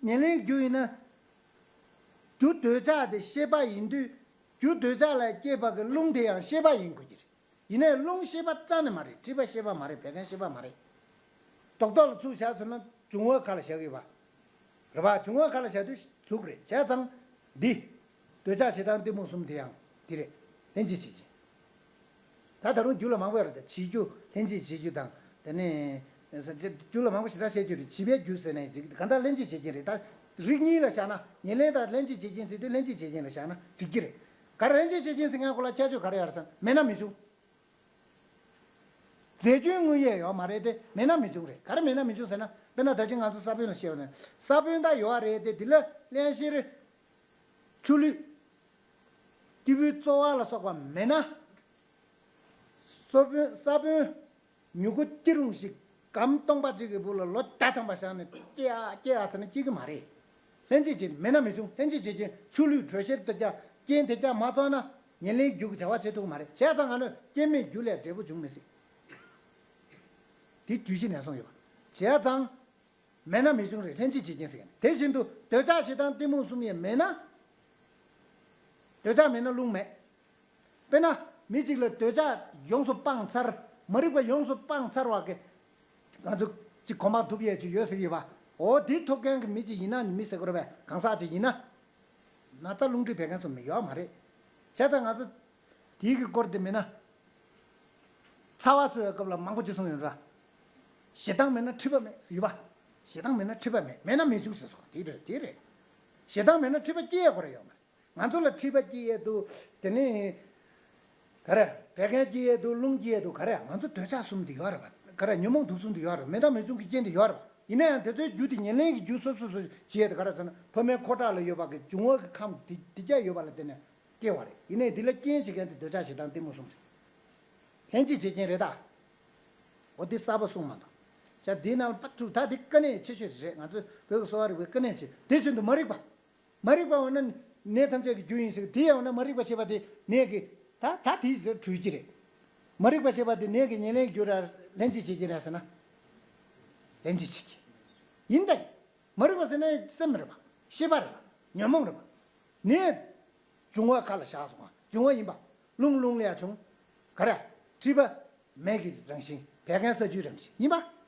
ཉེར་ལེན་རྒྱུ་ཡིན་ན། རྒྱུ་འདོད་ཆགས་དེ་ཤེས་པ་ཡིན་དུས། རྒྱུ་འདོད་ཆགས་ལ་སྐྱེས་པ་གི་རླུང་དེ་ཡང་ཤེས་པ་ཡིན་དགོས་ཀྱི་རེད། ཡིན་ནའི་རླུང་ཤེས་པ་རྩ་ནས་མ་རེད། མཁྲིས་པ་ཤེས་པ་མ་རེད། བད་ཀན་ཤེས་པ་མ་རེད། རྡོག་རྡོག་ལ་ཚུར་བཞག་ཟེར་ན་འབྱུང་བ་ཁ་ལ་བཞག་ཡོད་པ། རེད་པ། འབྱུང་བ་ཁ་ལ་བཞག་དུས་གཟུགས་རེད། བྱས་ཙང་འདི། འདོད་ཆགས་ཞེ་སྡང་གཏི་མུག་གསུམ་དེ་ཡང་འདི་རེད། ལྷན་ཅིག་བྱེད་ཀྱི། ད་ད་རུང་རྒྱུད་ལ་མང་པོ་ཡོད་རེད་དེ། བྱེད་རྒྱུ་ལྷན་ཅིག་བྱེད་རྒྱུ་དང་། དེ་ནས། རྒྱུད་ལ་མང་པོ་ཞེ་དྲག་བཤད་རྒྱུ་རེད། བྱེད་པའི་རྒྱུ་ཟེར་ནས་གང་ལྟར་ལྷན་ཅིག་བྱེད་ཀྱིན་རེད། ད་རིགས་གཉིས་ལ་བཞག་ན། ཉེར་ལེན་དང་ལྷན་ཅིག་བྱེད་ཀྱིན་ཟེར་དུས་ལྷན་ཅིག་བྱེད་ཀྱིན་ལ་བཞག་ན་འགྲིག་གི་རེད། ག་རེ་ལྷན་ཅིག་བྱེད་ཀྱིན་ཟེར་མཁན་སྐོར་ལ་ཁྱད་ཆོས་ག་རེ་ཡོད་རེད་ཟེར་ན་མེད་ན་མི་བྱུང་། རྫས་རྒྱུན་དངོས་ཡོད་ཡོད་མ་རེད་དེ། མེད་ན་མི་བྱུང་རེད། ག་རེ་མེད་ན་མི་བྱུང་ཟེར་ན། དཔེར་ན་ད་ཅི་ང་ཚོ་ས་བོན་ལ་བཤད་པ་ནས། ས་བོན་ད་ཡོད་རེད་དེ། འདི་ལ་བརླན་གཤེར། ཆུ་ལུད། སྐྱེས་བུའི་རྩོལ་བ་ལ་སོགས་པ་མེད་ན། ས་བོན། ས་བོན་མྱུ་གུ་སྐྱེ་རུང་ཞིག་སྒམ་སྟོང་པ་གཅིག་གི་སྦུག་ལ་ལོ་བརྒྱ་ཐམ་པ་བཞག་ནས་སྐྱེ་ཡ་སྐྱེ་ཡ་ཟེར་ན་སྐྱེ་གི་མ་རེད། ལྷན་ཅིག་བྱེད། མེད་ན་མི་བྱུང་། ལྷན་ཅིག་བྱེད་ཀྱི། ཆུ་ལུད་དྲོད་གཤེར་དེ་ཀྱང་རྐྱེན་དེ་ཀྱང་མ་ཚོགས་ན་ཉེར་ལེན་རྒྱུ་གི་བྱ་བ་བྱེད་ཐུབ་ཀྱི་མ་རེད། བྱས་ཙང་ང་ཚོས་རྐྱེན་མེད་རྒྱུ་ལས་འབྲས་བུ་འབྱུང་མི་སྲིད། དེ་རྒྱུད་བཞི་ནས་གསུངས་ཡོད་པ། བྱས་ཙང་། མེད་ན་མི་འབྱུང་རེད། ལྷན་ཅིག་བྱེད་ཀྱིན་ཟེར་མཁན་དེ་བཞིན་དུ་འདོད་ཆགས་ཞེ་སྡང་གཏི་མུག་གསུམ་ཡང་མེད་ན། འདོད་ཆགས་མེད་ན་རླུང་མེད། དཔེར་ན་མི་གཅིག་ལ་འདོད་ཆགས་ཡོངས་སུ་སྤངས་ཚར། མ་རིག་པ་ཡོངས་སུ་སྤངས་ཚར་བ་གི། ང་ཚོ་གཅིག་གོ་འཕང་ཐོབ་ཡས་ཅིག་ཡོད་ཟེར་གྱི་ཡོད་པ། འོ་དེ་ཐོབ་མཁན་གྱི་མི་གཅིག་ཡིན་ན། མི་ཟེར་དགོས་རེད་པས། གང་ཟག་ཅིག་ཡིན་ན། ན་ཚ་རླུང་མཁྲིས་བད་ཀན་གསུམ་མི་ཡོད་མ་རེད། བྱས་ཙང་ང་ཚོ་དེའི་གི་སྐོར་དེ་མེད་ན། ཚ་བ་གསོ་བའི་སྐབས་ལ་མང་པོ་ཅིག་གསུངས་ཡོད་ར། ཞེ་སྡང་མེད་ན་མཁྲིས་པ་མེད་ཟེར་ཡོད་པ། ཞེ་སྡང་མེད་ན་མཁྲིས་པ་མེད། མེད་ན་མི་འབྱུང་ཟེར་སོང་། དེ་རེད། དེ་རེད། ཞེ་སྡང་མེད་ན་འཁྲུལ་པ་སྐྱེ་ཡ་ཁོ་ར་ཡོད་མ་རེད། ང་ཚོ་ལ་འཁྲུལ་པ་སྐྱེ་ཡས་འདུག་དེ་ནས་ག་རེ། བད་ཀན་སྐྱེ་ཡས་འདུག་རླུང་སྐྱེ་ཡས་འདུག་ག་རེ། ང་ཚོ་འདོད་ཆགས་གསུམ་དེ་ཡོད་རེད་པ། ག་རེ། ཉོན་མོངས་དུག་གསུམ་དེ་ཡོད་རེད་པ། མེད་དང་མེད་གསུམ་གྱི་རྐྱེན་དེ་ཡོད་རེད་པ། ཡིན་ན་ཡང་དེ་ཚོའི་རྒྱུ་དེ་ཉེར་ལེན་གྱི་རྒྱུ་སོ་སོ་སོ་བྱེད་ཡས་དེ་ག་རེ་ཟེར་ན། ཕ་མའི་ཁོ་ཁྲག་ལ་ཡོད་པ་གི་འབྱུང་བ་གི་ཁམས་དེ་དེ་རྒྱ་ཡོད་པ་ལ་བརྟེན་ནས་སྐྱེ་བ་རེད། ཡིན་ནའི་དེ་ལ་རྐྱེན་བྱེད་མཁན་དེ་འདོད་ཆགས་ཞེ་སྡང་གཏི་མུག་གསུམ་རེད། ལྷན་ཅིག་བྱེད་རྐྱེན་རེད་ད། འོ་འདི་གསར་པ་གསུངས་མ་གཏོགས། ཅག་འདིའི་ནང་ལ་པ་དྲུག་ད་འདི་དཀའ་གནད་ཆེ་ཤོས་རེད། ང་ཚོའི་བོད་ཀྱི་གསོ་བ་རིག་པའི་དཀའ་གནད་ཆེ། དེ་བཞིན་དུ་མ་རིག་པ། མ་རིག་པ་འོ་ན་ནད་ཐམས་ཅད་ཀྱི་རྒྱུ་ཡིན་ཟེར། དེ་ཡང་འོ་ན་མ་རིག་པ་བྱས་པ་དེ་ནད་ཀྱི་ད་ད་དེའི་ཟེར་འཁྲུལ་གྱི་རེད། མ་རིག་པ་བྱས་པ་དེ་ནད་ཀྱི་ཉེར་ལེན་རྒྱུ་ར་ལྷན་ཅིག་བྱེད་ཀྱི་རེད་ཟེར་ན། ལྷན་ཅིག་བྱེད་ཀྱི་ཡིན་ད་ཡིན། མ་རིག་པ་ཟེར་ན་སེམས་རེད་པ། ཤེས་པ་རེད་པ། ཉོན་མོངས་རེད་པ། ནད་འབྱུང་བ་ཁ་ལ་བཞག་སོང་བ། འབྱུང་བ་ཡིན་པ། རླུང་རླུང་ལས་བྱུང་། ག་རེ། མཁྲིས་པ་མེ་གི་རང་བཞིན། བད་ཀན་ས་ཆུའི་རང་བཞིན་ཡིན་པ།